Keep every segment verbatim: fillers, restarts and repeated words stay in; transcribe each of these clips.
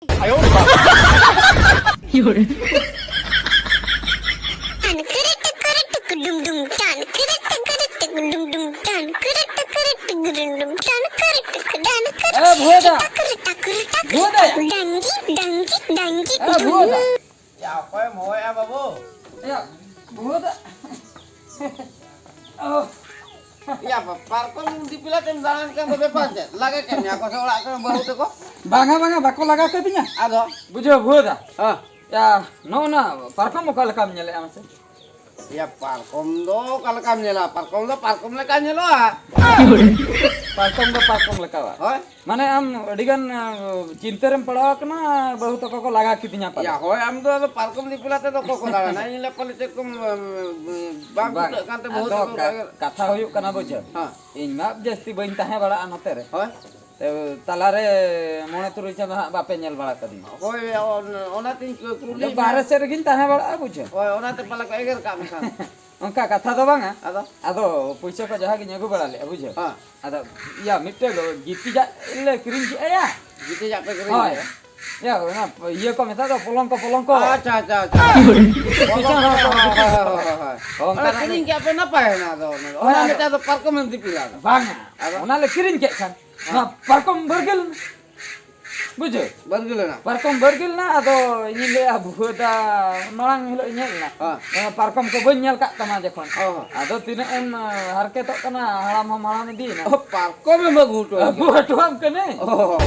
Tan kere tekere tek dum dum, tan kere tekere tek dum dum, tan kere tekere tek dum dum, tan kere tek dan kere. ᱮ, ᱵᱷᱩᱣᱟᱹ ᱫᱟ᱾ ᱴᱟᱠᱨ ᱴᱟᱠᱨ ᱴᱟᱠᱨ᱾ ᱵᱷᱩᱣᱟᱹ ᱫᱟ᱾ ᱰᱟᱝᱜᱤ ᱰᱟᱝᱜᱤ ᱰᱟᱝᱜᱤ ᱮ, ᱰᱩᱢ᱾ ᱵᱷᱩᱣᱟᱹ ᱫᱟ᱾ ᱭᱟ, ᱚᱠᱚᱭᱮᱢ ᱦᱚᱦᱚᱭᱟ ᱵᱟᱹᱵᱩ? ᱮᱭᱟ, ᱵᱷᱩᱣᱟᱹ ᱫᱟ᱾ ᱚ᱾ ᱭᱟ, ᱯᱟᱨᱠᱚᱢ ᱫᱤᱯᱤᱞ ᱟᱛᱮᱢ ᱫᱟᱬᱟᱱ ᱠᱟᱱ ᱫᱚ ᱵᱮᱯᱟᱨ ᱪᱮᱫ? ᱞᱟᱜᱟ ᱠᱮᱫ ᱢᱮᱭᱟ ᱠᱚ ᱥᱮ ᱚᱲᱟᱜ ᱠᱚᱨᱮ ᱵᱟᱹᱦᱩ ᱛᱟᱠᱚ? ᱵᱟᱝᱟ, ᱵᱟᱝᱟ, ᱵᱟᱠᱚ ᱞᱟᱜᱟ ᱠᱟᱫᱤᱧᱟ᱾ ᱟᱫᱚ? ᱵᱩᱡᱷᱟᱹᱣ ᱵᱷᱩᱣᱟᱹ ᱫᱟ? ᱦᱮᱸ᱾ ᱭᱟ, ᱱᱚᱜᱼᱚ ᱱᱟ ᱯᱟᱨᱠᱚᱢ ᱚᱠᱟ ᱞᱮᱠᱟᱢ ᱧᱮᱞᱮᱜᱼᱟ ᱢᱟᱥᱮ? ᱭᱟ, ᱯᱟᱨᱠᱚᱢ ᱫᱚ ᱚᱠᱟ ᱞᱮᱠᱟᱢ ᱧᱮᱞᱟ? ᱯᱟᱨᱠᱚᱢ ᱫᱚ ᱯᱟᱨᱠᱚᱢ ᱞᱮᱠᱟ ᱧᱮᱞᱚᱜᱼᱟ᱾ ᱯᱟᱨᱠᱚᱢ ᱫᱚ ᱯᱟᱨᱠᱚᱢ ᱞᱮᱠᱟᱣᱟ᱾ ᱦᱳᱭ᱾ ᱢᱟᱱᱮ ᱟᱢ ᱟᱹᱰᱤ ᱜᱟᱱ, ᱟ, ᱪᱤᱱᱛᱟᱹ ᱨᱮᱢ ᱯᱟᱲᱟᱣ ᱟᱠᱟᱱᱟ, ᱵᱟᱹᱦᱩ ᱛᱟᱠᱚ ᱠᱚ ᱞᱟᱜᱟ ᱠᱤᱫᱤᱧᱟ ᱯᱟᱞᱮ᱾ ᱭᱟ, ᱦᱳᱭ, ᱟᱢ ᱫᱚ ᱟᱫᱚ ᱯᱟᱨᱠᱚᱢ ᱫᱤᱯᱤᱞ ᱟᱛᱮ ᱫᱚ ᱚᱠᱚᱭ ᱠᱚ ᱫᱟᱬᱟᱱᱟ? ᱤᱧ ᱞᱮ ᱯᱟᱞᱮ ᱪᱮᱫ ᱠᱚᱢ, ᱮᱢ, ᱮᱢ, ᱵᱟᱝ ᱵᱟᱝ, ᱠᱩᱥᱤᱭᱟᱹᱜ ᱠᱟᱱᱛᱮ ᱵᱟᱹᱦᱩ ᱟᱫᱚ ᱛᱟᱠᱚ ᱠᱟ-, ᱠᱟᱛᱷᱟ ᱦᱩᱭᱩᱜ ᱠᱟᱱᱟ, ᱵᱩᱡᱷᱟᱹᱣ᱾ ᱦᱮᱸ᱾ ᱤᱧ ᱢᱟ ᱡᱟᱹᱥᱛᱤ ᱵᱟᱹᱧ ᱛᱟᱦᱮᱸ ᱵᱟᱲᱟᱜᱼᱟ ᱱᱚᱛᱮ ᱨᱮ᱾ ᱦᱳᱭ᱾ ᱛᱮ, ᱛᱟᱞᱟᱨᱮ ᱢᱚᱬᱮ ᱛᱩᱨᱩᱭ ᱪᱟᱸᱫᱚ ᱦᱟᱸᱜ ᱵᱟᱯᱮ ᱧᱮᱞ ᱵᱟᱲᱟ ᱠᱟᱫᱤᱧᱟ᱾ ᱦᱳᱭ, ᱚᱱ-, ᱚᱱᱟᱛᱤᱧ ᱠᱩ-, ᱠᱩᱞᱤ ᱟᱫᱚ ᱢᱮᱭᱟ᱾ ᱵᱟᱦᱨᱮ ᱥᱮᱫ ᱨᱮᱜᱤᱧ ᱛᱟᱦᱮᱸ ᱵᱟᱲᱟᱜᱼᱟ, ᱵᱩᱡᱷᱟᱹᱣ᱾ ᱦᱳᱭ, ᱚᱱᱟᱛᱮ ᱯᱟᱞᱮ ᱠᱚ ᱮᱜᱮᱨ ᱠᱟᱜ ᱢᱮ ᱠᱷᱟᱱ᱾ ᱚᱱᱠᱟ ᱠᱟᱛᱷᱟ ᱫᱚ ᱵᱟᱝᱟ᱾ ᱟᱫᱚ? ᱟᱫᱚ ᱯᱩᱭᱥᱟᱹ ᱠᱚ ᱡᱟᱦᱟᱸ ᱜᱤᱧ ᱟᱹᱜᱩ ᱵᱟᱲᱟ ᱞᱮᱫᱼᱟ, ᱵᱩᱡᱷᱟᱹᱣ᱾ ᱦᱮᱸ᱾ ᱟᱫᱚ ᱤᱭᱟᱹ ᱢᱤᱫᱴᱮᱡ ᱜᱤᱛᱤᱡᱟᱜ ᱞᱮ ᱠᱤᱨᱤᱧ ᱠᱮᱫᱼᱟ, ᱭᱟ᱾ ᱜᱤᱛᱤᱡᱟᱜ ᱯᱮ ᱠᱤᱨᱤᱧ ᱦᱳᱭ᱾ ᱠᱮᱫᱼᱟ? ᱭᱟ, ᱚᱱᱟ ᱤᱭᱟᱹ ᱠᱚ ᱢᱮᱛᱟᱜ ᱫᱚ ᱯᱚᱞᱚᱝᱠᱚ, ᱯᱚᱞᱚᱝᱠᱚ᱾ ᱟᱪᱪᱷᱟ, ᱟᱪᱪᱷᱟ, ᱟᱪᱪᱷᱟ᱾ ᱯᱚᱞᱚᱝᱠᱚ, ᱦᱳᱭ, ᱦᱳᱭ, ᱦᱳᱭ, ᱦᱳᱭ᱾ ᱚᱱᱠᱟᱱᱟᱜ ᱚᱱᱟ ᱠᱤᱨᱤᱧ ᱠᱮᱫᱼᱟ ᱯᱮ, ᱱᱟᱯᱟᱭ ᱮᱱᱟ ᱟᱫᱚ ᱚᱱᱟ ᱫᱚ᱾ ᱦᱳᱭ, ᱚᱱᱟ ᱟᱫᱚ ᱢᱤᱫᱴᱟᱝ ᱫᱚ ᱯᱟᱨᱠᱚᱢ ᱮᱢ ᱫᱤᱯᱤᱞᱟ ᱟᱫᱚ᱾ ᱵᱟᱝᱟ᱾ ᱟᱫᱚ? ᱚᱱᱟ ᱞᱮ ᱠᱤᱨᱤᱧ ᱠᱮᱫ ᱠᱷᱟᱱ, ᱦᱮᱸ᱾ ᱱᱚᱣᱟ ᱯᱟᱨᱠᱚᱢ ᱵᱟᱹᱨᱜᱟᱹᱞ ᱵᱩᱡᱷᱟᱹᱣ? ᱵᱟᱨᱜᱤᱞ ᱮᱱᱟ᱾ ᱯᱟᱨᱠᱚᱢ ᱵᱟᱨᱜᱤᱞ ᱮᱱᱟ, ᱟᱫᱚ ᱤᱧᱤᱧ ᱞᱟᱹᱭᱟ, ᱵᱷᱩᱣᱟᱹ ᱫᱟ, ᱢᱟᱲᱟᱝ ᱦᱤᱞᱳᱜ ᱤᱧ ᱦᱮᱡ ᱞᱮᱱᱟ᱾ ᱦᱮᱸ᱾ ᱮ, ᱯᱟᱨᱠᱚᱢ ᱠᱚ ᱵᱟᱹᱧ ᱧᱮᱞ ᱠᱟᱜ ᱛᱟᱢᱟ ᱡᱚᱠᱷᱚᱱ᱾ ᱚ ᱦᱚᱸ᱾ ᱟᱫᱚ ᱛᱤᱱᱟᱹᱜ ᱮᱢ, ᱮ, ᱦᱟᱨᱠᱮᱛᱚᱜ ᱠᱟᱱᱟ, ᱦᱟᱲᱟᱢ ᱦᱚᱸᱢ ᱦᱟᱲᱟᱢ ᱤᱫᱤᱭᱮᱱᱟ᱾ ᱚ, ᱯᱟᱨᱠᱚᱢ ᱮᱢ ᱟᱹᱜᱩ ᱦᱚᱴᱚ ᱟᱹᱜᱩ ᱟᱹᱧ ᱠᱟᱱᱟ᱾ ᱦᱚᱴᱚᱣᱟᱢ ᱠᱟᱹᱱᱟᱹᱧ᱾ ᱚ ᱦᱚᱸ᱾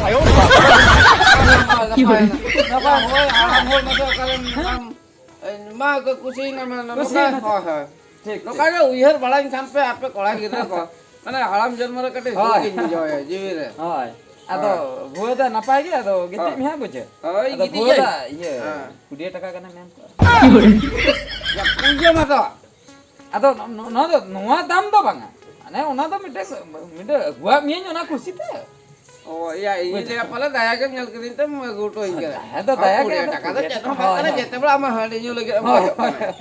ᱱᱟᱯᱟᱭ ᱮᱱᱟ᱾ ᱱᱟᱯᱟᱭ᱾ ᱦᱳᱭ, ᱦᱟᱲᱟᱢ ᱦᱚᱲ ᱢᱟᱥᱮ ᱚᱠᱟᱨᱮᱢ ᱦᱮᱸ? ᱧᱟᱢ? ᱮ, ᱢᱟ, ᱠᱚ ᱠᱩᱥᱤᱭᱮᱱᱟ, ᱢᱟ, ᱱᱚᱝᱠᱟ, ᱠᱩᱥᱤᱭᱮᱱᱟ᱾ ᱦᱳᱭ, ᱦᱳᱭ᱾ ᱴᱷᱤᱠ, ᱱᱚᱝᱠᱟ ᱴᱷᱤᱠ᱾ ᱜᱮ ᱩᱭᱦᱟᱹᱨ ᱵᱟᱲᱟᱧ ᱠᱷᱟᱱ ᱯᱮ, ᱟᱯᱮ ᱠᱚᱲᱟ ᱜᱤᱫᱽᱨᱟᱹ ᱠᱚ, ᱢᱟᱱᱮ, ᱦᱟᱲᱟᱢ ᱡᱚᱱᱢᱚ ᱨᱮ ᱠᱟᱹᱴᱤᱡ ᱦᱳᱭ᱾ ᱥᱩᱠ ᱤᱧ ᱵᱩᱡᱷᱟᱹᱣᱟ ᱡᱤᱣᱤ ᱨᱮ᱾ ᱦᱳᱭ᱾ ᱟᱫᱚ ᱦᱳᱭ᱾ ᱵᱷᱩᱣᱟᱹ ᱫᱟ ᱱᱟᱯᱟᱭ ᱜᱮ, ᱟᱫᱚ ᱜᱤᱛᱤᱡ ᱦᱳᱭ᱾ ᱢᱮ ᱦᱟᱸᱜ, ᱵᱩᱡᱷᱟᱹᱣ? ᱦᱳᱭ, ᱟᱫᱚ ᱜᱤᱛᱤᱡ ᱵᱷᱩᱣᱟᱹ ᱜᱮ᱾ ᱫᱟ, ᱤᱭᱟᱹ, ᱦᱮᱸ᱾ ᱠᱩᱲᱤ ᱴᱟᱠᱟ ᱜᱟᱱᱮᱢ ᱮᱢ ᱠᱚᱜᱼᱟ᱾ ᱭᱟ, ᱯᱩᱭᱥᱟᱹ ᱢᱟ ᱫᱚ᱾ ᱟᱫᱚ ᱱᱚ-, ᱱᱚ-, ᱱᱚᱣᱟ ᱫᱚ, ᱱᱚᱣᱟ ᱫᱟᱢ ᱫᱚ ᱵᱟᱝᱟ᱾ ᱢᱟᱱᱮ, ᱚᱱᱟ ᱫᱚ ᱢᱤᱫᱴᱮᱱ, ᱢᱤᱫᱴᱮᱱ ᱟᱹᱜᱩᱣᱟᱜ ᱢᱤᱭᱟᱹᱧ ᱚᱱᱟ ᱠᱩᱥᱤ ᱛᱮ᱾ ᱚ, ᱭᱟ, ᱤᱧ ᱵᱩᱡᱷᱟᱹᱣ᱾ ᱞᱟᱹᱭᱟ ᱯᱟᱞᱮ ᱫᱟᱭᱟ ᱜᱮᱢ ᱧᱮᱞ ᱠᱤᱫᱤᱧ ᱛᱮᱢ ᱟᱹᱜᱩ ᱦᱚᱴᱚ ᱟᱹᱧ ᱠᱟᱱᱟ᱾ ᱫᱟᱭᱟ ᱫᱚ ᱟᱨ ᱫᱟᱭᱟ ᱜᱮ, ᱠᱩᱲᱤ ᱟᱫᱚ ᱴᱟᱠᱟ ᱫᱚ ᱠᱩᱲᱤ ᱪᱮᱫ ᱦᱚᱸ ᱴᱟᱠᱟ᱾ ᱵᱟᱝ ᱦᱳᱭ, ᱠᱟᱱᱟ, ᱦᱳᱭ᱾ ᱡᱮᱛᱮ ᱵᱮᱲᱟ ᱟᱢᱟᱜ ᱦᱟᱺᱰᱤ ᱧᱩ ᱞᱟᱹᱜᱤᱫ ᱮᱢ ᱦᱳᱭ, ᱠᱷᱚᱡᱚᱜ ᱦᱳᱭ, ᱠᱟᱱᱟ᱾ ᱦᱳᱭ᱾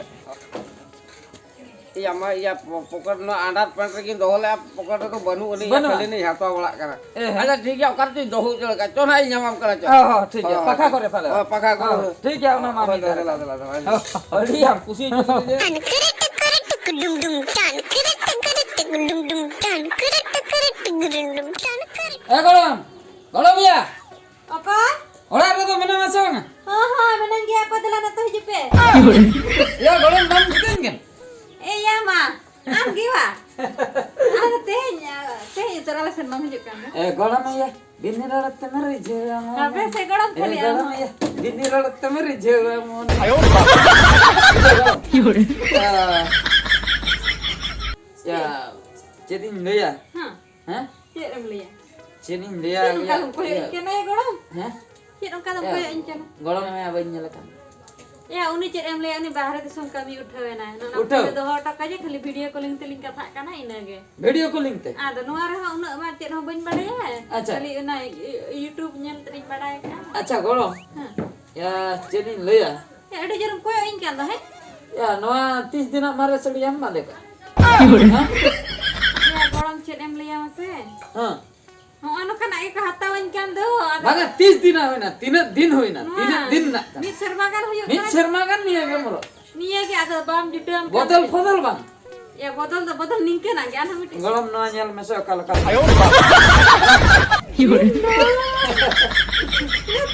ᱟᱢᱟᱜ ᱤᱭᱟᱹ ᱯᱚ-, ᱯᱚᱠᱮᱴ ᱱᱚᱣᱟ underpant ᱨᱮᱜᱮᱧ ᱫᱚᱦᱚ ᱞᱮᱜᱼᱟ, ᱯᱚᱠᱮᱴ ᱨᱮᱫᱚ ᱵᱟᱹᱱᱩᱜ ᱟᱹᱱᱤᱡ, ᱵᱟᱹᱱᱩᱜᱼᱟ᱾ ᱠᱷᱟᱹᱞᱤ ᱱᱤᱧ ᱦᱟᱛᱟᱣ ᱵᱟᱲᱟᱜ ᱠᱟᱱᱟ᱾ ᱮ, ᱦᱮᱸ᱾ ᱟᱪᱪᱷᱟ, ᱴᱷᱤᱠ ᱜᱮᱭᱟ, ᱚᱠᱟ ᱨᱮᱪᱚᱧ ᱫᱚᱦᱚ ᱩᱛᱟᱹᱨ ᱠᱟᱜᱼᱟ, ᱪᱚ ᱱᱟᱦᱟᱜ ᱤᱧ ᱧᱟᱢᱟᱢ ᱠᱟᱱᱟ, ᱪᱚ᱾ ᱦᱚᱸ, ᱦᱚᱸ, ᱴᱷᱤᱠ ᱜᱮᱭᱟ, ᱦᱚᱸ, ᱯᱟᱠᱷᱟ ᱦᱚᱸ᱾ ᱠᱚᱨᱮ ᱯᱟᱞᱮ᱾ ᱦᱚᱸ, ᱯᱟᱠᱷᱟ ᱠᱚᱨᱮ ᱦᱚᱸ, ᱯᱟᱞᱮ᱾ ᱦᱚᱸ, ᱴᱷᱤᱠ ᱜᱮᱭᱟ, ᱚᱱᱟ ᱢᱟ ᱦᱳᱭ, ᱢᱤᱫ ᱫᱮᱞᱟ, ᱫᱷᱟᱨᱮ᱾ ᱫᱮᱞᱟ, ᱫᱮᱞᱟ, ᱫᱮᱞᱟ᱾ ᱦᱚᱸ, ᱟᱹᱰᱤ ᱟᱸᱴ ᱠᱩᱥᱤ ᱦᱚᱪᱚ ᱠᱮᱫᱤᱧᱟ᱾ ᱴᱟᱱ ᱠᱮᱨᱮ ᱴᱩᱠᱩ ᱰᱩᱢ ᱰᱩᱢ, ᱴᱟᱱ ᱠᱮᱨᱮ ᱴᱩᱠᱩ ᱰᱩᱢ ᱰᱩᱢ, ᱴᱟᱱ ᱠᱮᱨᱮ ᱴᱩᱠᱩ ᱰᱩᱢ ᱰᱩᱢ, ᱴᱟᱱ ᱠᱮᱨᱮ᱾ ᱮ ᱜᱚᱲᱚᱢ, ᱜᱚᱲᱚᱢ ᱭᱟ᱾ ᱚᱠᱚᱭ? ᱚᱲᱟᱜ ᱨᱮᱫᱚ ᱢᱮᱱᱟᱢᱟ ᱥᱮ ᱵᱟᱝᱟ? ᱦᱚᱸ, ᱦᱚᱸ, ᱢᱮᱱᱟᱹᱧ ᱜᱮᱭᱟ, ᱚᱠᱚᱭ ᱫᱮᱞᱟ ᱱᱚᱛᱮ ᱦᱤᱡᱩᱜ ᱯᱮ᱾ ᱭᱟ ᱜᱚᱲᱚᱢ, ᱵᱟᱢ ᱴᱷᱤᱠᱟᱹᱧ ᱠᱟᱱᱟ? ᱮ ᱭᱟ ᱢᱟ, ᱟᱢ ᱜᱮ ᱵᱟ? ᱟᱫᱚ ᱛᱮᱦᱮᱧ, ᱟ, ᱛᱮᱦᱮᱧ ᱩᱛᱟᱹᱨ ᱟᱞᱮ ᱥᱮᱱ ᱵᱟᱢ ᱦᱤᱡᱩᱜ ᱠᱟᱱ ᱫᱚ? ᱮ ᱜᱚᱲᱚᱢ ᱟᱭᱟ, ᱵᱤᱱᱤ ᱨᱚᱲ ᱛᱮᱢ ᱨᱤᱡᱷᱟᱹᱣᱟ ᱢᱚᱱᱮ᱾ ᱦᱟᱯᱮ ᱥᱮ ᱜᱚᱲᱚᱢ ᱮ ᱠᱷᱟᱹᱞᱤ ᱟᱢ ᱜᱚᱲᱚᱢ ᱦᱚᱸ᱾ ᱟᱭᱟ, ᱵᱤᱱᱤ ᱨᱚᱲ ᱛᱮᱢ ᱨᱤᱡᱷᱟᱹᱣᱟ ᱢᱚᱱᱮ᱾ ᱟᱭᱳ ᱵᱟᱵᱟ᱾ ᱭᱟ, ᱪᱮᱫ ᱤᱧ ᱞᱟᱹᱭᱟ? ᱦᱮᱸ᱾ ᱦᱮᱸ? ᱪᱮᱫ ᱮᱢ ᱞᱟᱹᱭᱟ? ᱪᱮᱫ ᱤᱧ ᱞᱟᱹᱭᱟ? ᱪᱮᱫ ᱚᱱᱠᱟ ᱤᱭᱟᱹ, ᱫᱚᱢ ᱠᱚᱭᱚᱜ ᱤᱭᱟᱹ᱾ ᱤᱧ ᱠᱟᱱᱟ, ᱭᱟ ᱜᱚᱲᱚᱢ? ᱦᱮᱸ? ᱪᱮᱫ ᱚᱱᱠᱟ ᱫᱚᱢ ᱭᱟ, ᱠᱚᱭᱚᱜ ᱤᱧ ᱠᱟᱱᱟ? ᱜᱚᱲᱚᱢ ᱮᱢᱮᱭᱟ ᱵᱟᱹᱧ ᱧᱮᱞ ᱟᱠᱟᱫ᱾ ᱭᱟ, ᱩᱱᱤ ᱪᱮᱫ ᱮᱢ ᱞᱟᱹᱭᱟ, ᱩᱱᱤ ᱵᱟᱦᱨᱮ ᱫᱤᱥᱚᱢ ᱠᱟᱹᱢᱤ ᱩᱴᱷᱟᱹᱣ ᱮᱱᱟᱭ᱾ ᱚᱱᱟ ᱩᱴᱷᱟᱹᱣ? ᱠᱚᱭᱚᱜ ᱫᱚᱦᱚ ᱦᱚᱴᱚ ᱠᱟᱜ ᱡᱮ ᱠᱷᱟᱹᱞᱤ video calling ᱛᱮᱞᱤᱧ ᱠᱟᱛᱷᱟᱜ ᱠᱟᱱᱟ, ᱤᱱᱟᱹᱜᱮ᱾ Video calling ᱛᱮ? ᱟᱫᱚ ᱱᱚᱣᱟ ᱨᱮᱦᱚᱸ ᱩᱱᱟᱹᱜ ᱢᱟ ᱪᱮᱫ ᱦᱚᱸ ᱵᱟᱹᱧ ᱵᱟᱲᱟᱭᱟ᱾ ᱟᱪᱪᱷᱟ᱾ ᱠᱷᱟᱹᱞᱤ ᱚᱱᱟ ᱤ-, YouTube ᱧᱮᱞ ᱛᱮᱞᱤᱧ ᱵᱟᱲᱟᱭ ᱠᱟᱜᱼᱟ᱾ ᱟᱪᱪᱷᱟ, ᱜᱚᱲᱚᱢ᱾ ᱦᱮᱸ᱾ ᱭᱟ, ᱪᱮᱫ ᱤᱧ ᱞᱟᱹᱭᱟ? ᱭᱟ, ᱟᱹᱰᱤ ᱡᱳᱨᱮᱢ ᱠᱚᱭᱚᱜ ᱤᱧ ᱠᱟᱱ ᱫᱚ, ᱦᱮᱸ? ᱭᱟ, ᱱᱚᱣᱟ ᱛᱤᱥ ᱫᱤᱱᱟᱜ ᱢᱟᱨᱮ ᱥᱟᱹᱲᱤ ᱟᱢ ᱵᱟᱸᱫᱮ ᱠᱟᱜᱼᱟ? ᱦᱮᱸ? ᱭᱟ, ᱜᱚᱲᱚᱢ, ᱪᱮᱫ ᱮᱢ ᱞᱟᱹᱭᱟ ᱢᱟᱥᱮ? ᱦᱮᱸ᱾ ᱦᱚᱸᱜᱼᱚ ᱱᱚᱝᱠᱟᱱᱟᱜ ᱜᱮᱠᱚ ᱦᱟᱛᱟᱣᱟᱹᱧ ᱠᱟᱱ ᱫᱚ, ᱟᱫᱚ ᱵᱟᱝᱟ, ᱛᱤᱥ ᱫᱤᱱᱟᱜ ᱦᱩᱭᱱᱟ? ᱛᱤᱱᱟᱹᱜ ᱫᱤᱱ ᱦᱩᱭᱱᱟ? ᱱᱚᱣᱟ ᱛᱤᱱᱟᱹᱜ ᱫᱤᱱ ᱨᱮᱱᱟᱜ ᱠᱟᱱᱟ? ᱢᱤᱫ ᱥᱮᱨᱢᱟ ᱜᱟᱱ ᱦᱩᱭᱩᱜ ᱢᱤᱫ ᱠᱟᱱᱟ᱾ ᱥᱮᱨᱢᱟ ᱜᱟᱱ ᱱᱤᱭᱟᱹ ᱜᱮᱢ ᱦᱚᱨᱚᱜ᱾ ᱱᱤᱭᱟᱹ ᱜᱮ, ᱟᱫᱚ ᱵᱟᱢ ᱡᱩᱴᱟᱹᱣᱟᱢ ᱠᱟᱱ ᱵᱚᱫᱚᱞ ᱛᱮ᱾ ᱯᱷᱚᱫᱚᱞ ᱵᱟᱝ? ᱭᱟ, ᱵᱚᱫᱚᱞ ᱫᱚ ᱵᱚᱫᱚᱞ ᱱᱤᱝᱠᱟᱹᱱᱟᱜ ᱜᱮ, ᱟᱨᱦᱚᱸ ᱢᱤᱫᱴᱤᱡ᱾ ᱜᱚᱲᱚᱢ, ᱱᱚᱣᱟ ᱧᱮᱞ ᱢᱮᱥᱮ ᱚᱠᱟ ᱞᱮᱠᱟ᱾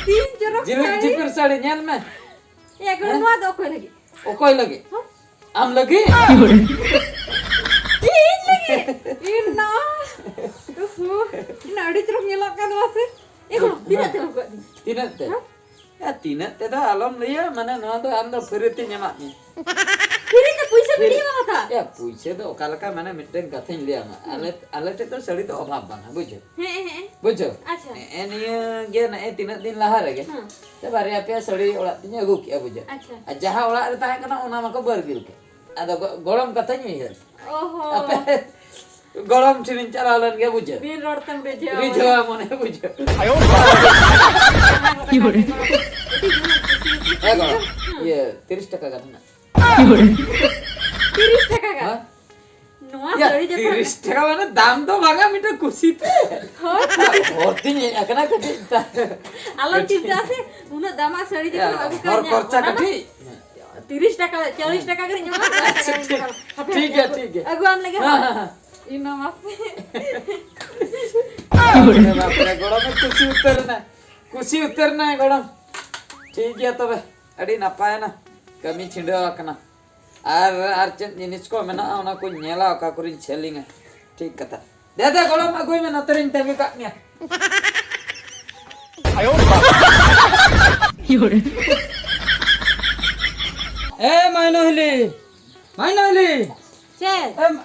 ᱛᱤᱱ ᱪᱚᱨᱚᱠ ᱡᱤᱞᱤᱠ ᱥᱟᱹᱲᱤ᱾ ᱡᱤᱯᱤᱨ ᱥᱟᱹᱲᱤ ᱧᱮᱞ ᱢᱮ᱾ ᱭᱟ, ᱜᱚᱲᱚᱢ, ᱦᱮᱸ? ᱱᱚᱣᱟ ᱫᱚ ᱚᱠᱚᱭ ᱞᱟᱹᱜᱤᱫ? ᱚᱠᱚᱭ ᱞᱟᱹᱜᱤᱫ? ᱦᱮᱸ? ᱟᱢ ᱞᱟᱹᱜᱤᱫ? ᱤᱧ ᱞᱟᱹᱜᱤᱫ? ᱤᱧ ᱱᱚᱣᱟ᱾ ᱩᱦᱩ᱾ ᱤᱧ ᱟᱹᱰᱤ ᱪᱚᱨᱚᱠ ᱧᱮᱞᱚᱜ ᱠᱟᱱ ᱱᱚᱣᱟ ᱥᱮ᱾ ᱮ ᱜᱚᱲᱚᱢ, ᱛᱤᱱᱟᱹᱜ ᱛᱮᱢ ᱟᱹᱜᱩᱣᱟᱫ ᱫᱤᱧᱟ? ᱛᱤᱱᱟᱹᱜ ᱛᱮ? ᱦᱮᱸ? ᱮ, ᱛᱤᱱᱟᱹᱜ ᱛᱮᱫᱚ ᱟᱞᱚᱢ ᱞᱟᱹᱭᱟ, ᱢᱟᱱᱮ ᱱᱚᱣᱟ ᱫᱚ ᱟᱢ ᱫᱚ free ᱛᱮᱧ ᱮᱢᱟᱫ ᱢᱮᱭᱟ᱾ Free ᱛᱮ ᱯᱩᱭᱥᱟᱹ free᱾ ᱵᱤᱰᱤ ᱮᱢᱟᱢᱟ ᱛᱚ? ᱮ, ᱯᱩᱭᱥᱟᱹ ᱫᱚ ᱚᱠᱟ ᱞᱮᱠᱟ, ᱢᱟᱱᱮ ᱢᱤᱫᱴᱮᱱ ᱠᱟᱛᱷᱟᱧ ᱞᱟᱹᱭᱟᱢᱟ᱾ ᱦᱩᱸ᱾ ᱟᱞᱮ, ᱟᱞᱮ ᱴᱷᱮᱡ ᱫᱚ ᱥᱟᱹᱲᱤ ᱫᱚ ᱚᱵᱷᱟᱵ ᱵᱟᱝᱟ, ᱵᱩᱡᱷᱟᱹᱣ? ᱦᱮᱸ, ᱦᱮᱸ᱾ ᱵᱩᱡᱷᱟᱹᱣ? ᱟᱪᱪᱷᱟ᱾ ᱱᱮᱜᱼᱮ ᱱᱤᱭᱟᱹ ᱜᱮ, ᱱᱮᱜᱼᱮ ᱛᱤᱱᱟᱹᱜ ᱫᱤᱱ ᱞᱟᱦᱟ ᱨᱮᱜᱮ, ᱦᱩᱸ᱾ ᱥᱮ ᱵᱟᱨᱭᱟ ᱯᱮᱭᱟ ᱥᱟᱹᱲᱤ ᱚᱲᱟᱜ ᱛᱤᱧ ᱟᱹᱜᱩ ᱠᱮᱜᱼᱟ, ᱵᱩᱡᱷᱟᱹᱣ? ᱟᱪᱪᱷᱟ᱾ ᱟᱨ ᱡᱟᱦᱟᱸ ᱚᱲᱟᱜ ᱨᱮ ᱛᱟᱦᱮᱸ ᱠᱟᱱᱟ, ᱚᱱᱟ ᱢᱟᱠᱚ ᱵᱟᱹᱨᱜᱤᱞ ᱠᱮᱫ᱾ ᱟᱫᱚ ᱜᱚ-, ᱜᱚᱲᱚᱢ ᱠᱟᱛᱷᱟᱧ ᱩᱭᱦᱟᱹᱨ᱾ ᱚᱦᱚ᱾ ᱟᱯᱮ ᱜᱚᱲᱚᱢ ᱴᱷᱮᱱᱤᱧ ᱪᱟᱞᱟᱣ ᱞᱮᱱ ᱜᱮ, ᱵᱩᱡᱷᱟᱹᱣ? ᱵᱤᱱ ᱨᱚᱲ ᱛᱮᱢ ᱨᱤᱡᱷᱟᱹᱣᱟ᱾ ᱨᱤᱡᱷᱟᱹᱣᱟ ᱢᱚᱱᱮ, ᱵᱩᱡᱷᱟᱹᱣ? ᱟᱭᱳ ᱵᱟᱵᱟ᱾ ᱦᱮᱸ, ᱜᱚᱲᱚᱢ᱾ ᱤᱭᱟᱹ, ᱛᱤᱨᱤᱥ ᱴᱟᱠᱟ ᱜᱟᱱ ᱦᱮᱱᱟᱜ᱾ ᱛᱤᱨᱤᱥ ᱴᱟᱠᱟ ᱜᱟᱱ᱾ ᱦᱮᱸ? ᱱᱚᱣᱟ ᱭᱟ, ᱥᱟᱹᱲᱤ ᱡᱚᱠᱷᱚᱱ ᱛᱤᱨᱤᱥ ᱴᱟᱠᱟ ᱢᱟᱱᱮ ᱫᱟᱢ ᱫᱚ ᱵᱟᱝᱟ, ᱢᱤᱫᱴᱟᱝ ᱠᱩᱥᱤ ᱛᱮ᱾ ᱦᱳᱭ, ᱠᱩᱥᱤ ᱛᱮ᱾ ᱦᱚᱲ ᱛᱤᱧ ᱦᱮᱡ ᱟᱠᱟᱱᱟ ᱠᱟᱹᱴᱤᱡ᱾ ᱟᱞᱚᱢ ᱪᱤᱱᱛᱟᱹᱜᱼᱟ ᱥᱮ, ᱩᱱᱟᱹᱜ ᱫᱟᱢᱟᱜ ᱥᱟᱹᱲᱤ ᱭᱟ, ᱡᱚᱠᱷᱚᱱ ᱟᱹᱜᱩ ᱦᱚᱨ ᱠᱟᱣᱟᱧᱟ, ᱠᱷᱚᱨᱪᱟ ᱚᱱᱟ ᱫᱚ ᱠᱟᱹᱴᱤᱡ᱾ ᱛᱤᱨᱤᱥ ᱴᱟᱠᱟ, ᱪᱚᱞᱞᱤᱥ ᱴᱟᱠᱟ ᱜᱟᱱ ᱧᱟᱢᱚᱜᱼᱟ᱾ ᱟᱪᱪᱷᱟ, ᱴᱷᱤᱠ, ᱦᱟᱯᱮ, ᱴᱷᱤᱠ ᱜᱮᱭᱟ, ᱟᱹᱜᱩ, ᱴᱷᱤᱠ ᱜᱮᱭᱟ᱾ ᱟᱹᱜᱩᱣᱟᱢ ᱞᱟᱹᱜᱤᱫ ᱦᱮᱸ, ᱦᱚᱸ᱾ ᱦᱮᱸ, ᱦᱮᱸ᱾ ᱤᱧ ᱢᱟ ᱢᱟᱥᱮ᱾ ᱵᱟᱯᱨᱮ, ᱵᱟᱯᱨᱮ, ᱜᱚᱲᱚᱢᱮ ᱠᱩᱥᱤ ᱩᱛᱟᱹᱨ ᱮᱱᱟ᱾ ᱠᱩᱥᱤ ᱩᱛᱟᱹᱨ ᱮᱱᱟᱭ ᱜᱚᱲᱚᱢ᱾ ᱴᱷᱤᱠ ᱜᱮᱭᱟ ᱛᱚᱵᱮ, ᱟᱹᱰᱤ ᱱᱟᱯᱟᱭᱮᱱᱟ, ᱠᱟᱹᱢᱤ ᱪᱷᱤᱰᱟᱹᱣ ᱟᱠᱟᱱᱟ᱾ ᱟᱨ, ᱟᱨ ᱪᱮᱫ ᱡᱤᱱᱤᱥ ᱠᱚ ᱢᱮᱱᱟᱜᱼᱟ, ᱚᱱᱟ ᱠᱚᱧ ᱧᱮᱞᱟ, ᱚᱠᱟ ᱠᱚᱨᱮᱧ ᱥᱮᱞᱤᱝᱟ᱾ ᱴᱷᱤᱠ ᱠᱟᱛᱷᱟ᱾ ᱫᱮ, ᱫᱮ, ᱜᱚᱲᱚᱢ ᱟᱹᱜᱩᱭ ᱢᱮ, ᱱᱚᱛᱮ ᱨᱤᱧ ᱛᱟᱹᱜᱤ ᱠᱟᱜ ᱢᱮᱭᱟ᱾ ᱮ ᱢᱟᱭᱱᱚ ᱦᱤᱞᱤ, ᱢᱟᱭᱱᱟ ᱦᱤᱞᱤ᱾ ᱪᱮᱫ? ᱮᱢ,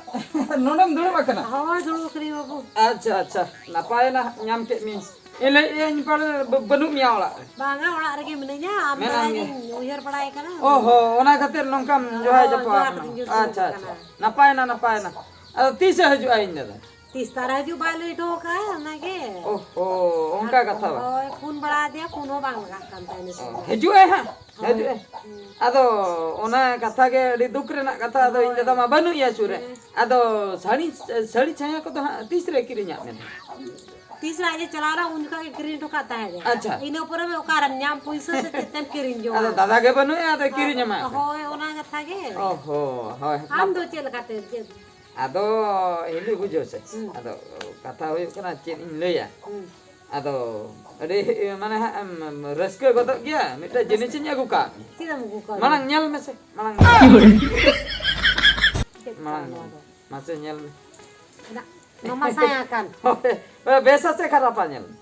ᱱᱚᱰᱮᱢ ᱫᱩᱲᱩᱵ ᱟᱠᱟᱱᱟ? ᱦᱳᱭ, ᱫᱩᱲᱩᱵ ᱟᱠᱟᱱᱟᱹᱧ ᱵᱟᱹᱵᱩ᱾ ᱟᱪᱪᱷᱟ, ᱟᱪᱪᱷᱟ, ᱱᱟᱯᱟᱭ ᱮᱱᱟ, ᱧᱟᱢ ᱠᱮᱫ ᱢᱤᱭᱟᱹᱧ᱾ ᱤᱧ ᱞᱟᱹᱭᱮᱫ ᱟᱹᱧ ᱯᱟᱞᱮ ᱵᱟᱹ-, ᱵᱟᱹᱱᱩᱜ ᱢᱮᱭᱟ ᱚᱲᱟᱜ ᱨᱮ? ᱵᱟᱝᱟ, ᱚᱲᱟᱜ ᱨᱮᱜᱮ ᱢᱤᱱᱟᱹᱧᱟ, ᱟᱢ ᱢᱮᱱᱟᱢ ᱫᱟᱨᱟᱭ ᱜᱮ᱾ ᱜᱤᱧ ᱩᱭᱦᱟᱹᱨ ᱵᱟᱲᱟᱭ ᱠᱟᱱᱟ᱾ ᱚ ᱦᱚ, ᱚᱱᱟ ᱠᱷᱟᱹᱛᱤᱨ ᱱᱚᱝᱠᱟᱢ ᱡᱚᱦᱟᱭ ᱦᱳᱭ, ᱡᱚᱯᱚᱜ ᱡᱚᱦᱟᱨ ᱟᱠᱟᱱᱟ᱾ ᱠᱟᱛᱮᱧ ᱡᱚᱦᱟᱨ ᱟᱪᱪᱷᱟ, ᱡᱚᱯᱚᱜ ᱟᱪᱪᱷᱟ, ᱟᱠᱟᱱᱟ᱾ ᱱᱟᱯᱟᱭᱮᱱᱟ, ᱱᱟᱯᱟᱭᱮᱱᱟ᱾ ᱟᱫᱚ ᱛᱤᱥᱮ ᱦᱤᱡᱩᱜᱼᱟ ᱤᱧ ᱫᱟᱫᱟ? ᱛᱤᱥ ᱛᱟᱨᱟ ᱦᱤᱡᱩᱜ ᱵᱟᱭ ᱞᱟᱹᱭ ᱦᱚᱴᱚ ᱠᱟᱜᱼᱟ, ᱚᱱᱟᱜᱮ᱾ ᱚ ᱦᱚ, ᱚᱱᱠᱟ ᱠᱟᱛᱷᱟ ᱵᱟᱝ? ᱦᱳᱭ, ᱯᱷᱳᱱ ᱵᱟᱲᱟ ᱟᱫᱮᱭᱟ, ᱯᱷᱳᱱ ᱦᱚᱸ ᱵᱟᱝ ᱞᱟᱜᱟᱜ ᱠᱟᱱ ᱛᱟᱭᱟ ᱱᱤᱛ ᱚ, ᱦᱚᱸ᱾ ᱦᱤᱡᱩᱜ ᱟᱭ ᱦᱟᱸᱜ, ᱦᱳᱭ᱾ ᱦᱤᱡᱩᱜ ᱟᱭ᱾ ᱦᱩᱸ᱾ ᱟᱫᱚ ᱚᱱᱟ ᱠᱟᱛᱷᱟ ᱜᱮ ᱟᱹᱰᱤ ᱫᱩᱠ ᱨᱮᱱᱟᱜ ᱠᱟᱛᱷᱟ, ᱟᱫᱚ ᱤᱧ ᱦᱳᱭ᱾ ᱫᱟᱫᱟ ᱢᱟ ᱵᱟᱹᱱᱩᱜ ᱮᱭᱟ ᱥᱩᱨ ᱨᱮ᱾ ᱦᱮᱸ᱾ ᱟᱫᱚ ᱥᱟᱹᱲᱤ, ᱥᱟᱹᱲᱤ ᱪᱷᱟᱭᱟ ᱠᱚᱫᱚ ᱦᱟᱸᱜ ᱛᱤᱥ ᱨᱮ ᱠᱤᱨᱤᱧᱟᱜ ᱢᱮ? ᱛᱤᱥ ᱨᱮ ᱟᱡ ᱮ ᱪᱟᱞᱟᱣ ᱞᱮᱱᱟ, ᱩᱱ ᱡᱚᱠᱷᱚᱡ ᱜᱮ ᱠᱤᱨᱤᱧ ᱦᱚᱴᱚ ᱠᱟᱜ ᱛᱟᱦᱮᱸ ᱜᱮ᱾ ᱟᱪᱪᱷᱟ᱾ ᱤᱱᱟᱹ ᱯᱚᱨᱮ ᱢᱟ ᱚᱠᱟᱨᱮᱢ ᱧᱟᱢ, ᱯᱩᱭᱥᱟᱹ ᱥᱮ ᱪᱮᱫ ᱛᱮᱢ ᱠᱤᱨᱤᱧ ᱡᱚᱝᱟ? ᱟᱫᱚ ᱫᱟᱫᱟ ᱜᱮ ᱵᱟᱹᱱᱩᱜ ᱮᱭᱟ, ᱟᱫᱚ ᱠᱤᱨᱤᱧ ᱟᱢᱟ᱾ ᱦᱳᱭ, ᱚᱱᱟ ᱠᱟᱛᱷᱟ ᱜᱮ᱾ ᱚ ᱦᱚ, ᱦᱳᱭ᱾ ᱟᱢ ᱫᱚ ᱪᱮᱫ ᱞᱮᱠᱟᱛᱮ, ᱪᱮᱫ? ᱟᱫᱚ ᱦᱤᱞᱤ ᱵᱩᱡᱷᱟᱹᱣ ᱥᱮ, ᱦᱩᱸ᱾ ᱟᱫᱚ ᱠᱟᱛᱷᱟ ᱦᱩᱭᱩᱜ ᱠᱟᱱᱟ, ᱪᱮᱫ ᱤᱧ ᱞᱟᱹᱭᱟ? ᱦᱩᱸ᱾ ᱟᱫᱚ ᱟᱹᱰᱤ ᱢᱟᱱᱮ ᱦᱟᱸᱜ ᱮᱢ ᱨᱟᱹᱥᱠᱟᱹ ᱜᱚᱫᱚᱜ ᱜᱮᱭᱟ, ᱢᱤᱫᱴᱟᱝ ᱨᱟᱹᱥᱠᱟᱹ᱾ ᱡᱤᱱᱤᱥ ᱤᱧ ᱟᱹᱜᱩ ᱠᱟᱜ ᱢᱮᱭᱟ᱾ ᱪᱮᱫ ᱮᱢ ᱟᱹᱜᱩ ᱠᱟᱣᱫᱤᱧᱟ? ᱢᱟᱲᱟᱝ ᱧᱮᱞ ᱢᱮᱥᱮ, ᱢᱟᱲᱟᱝ ᱧᱮᱞ ᱢᱮ᱾ ᱪᱮᱫ ᱢᱟᱲᱟᱝ ᱠᱟᱱᱟ ᱧᱮᱞ ᱱᱚᱣᱟ ᱢᱮ᱾ ᱫᱚ? ᱢᱟᱥᱮ ᱧᱮᱞ ᱢᱮ᱾ ᱚᱱᱟ, ᱱᱚᱣᱟ ᱢᱟ ᱥᱟᱭᱟ ᱠᱟᱱ᱾ ᱦᱳᱭ, ᱵᱮᱥᱟ ᱥᱮ ᱠᱷᱟᱨᱟᱯᱟ ᱧᱮᱞ ᱢᱮ᱾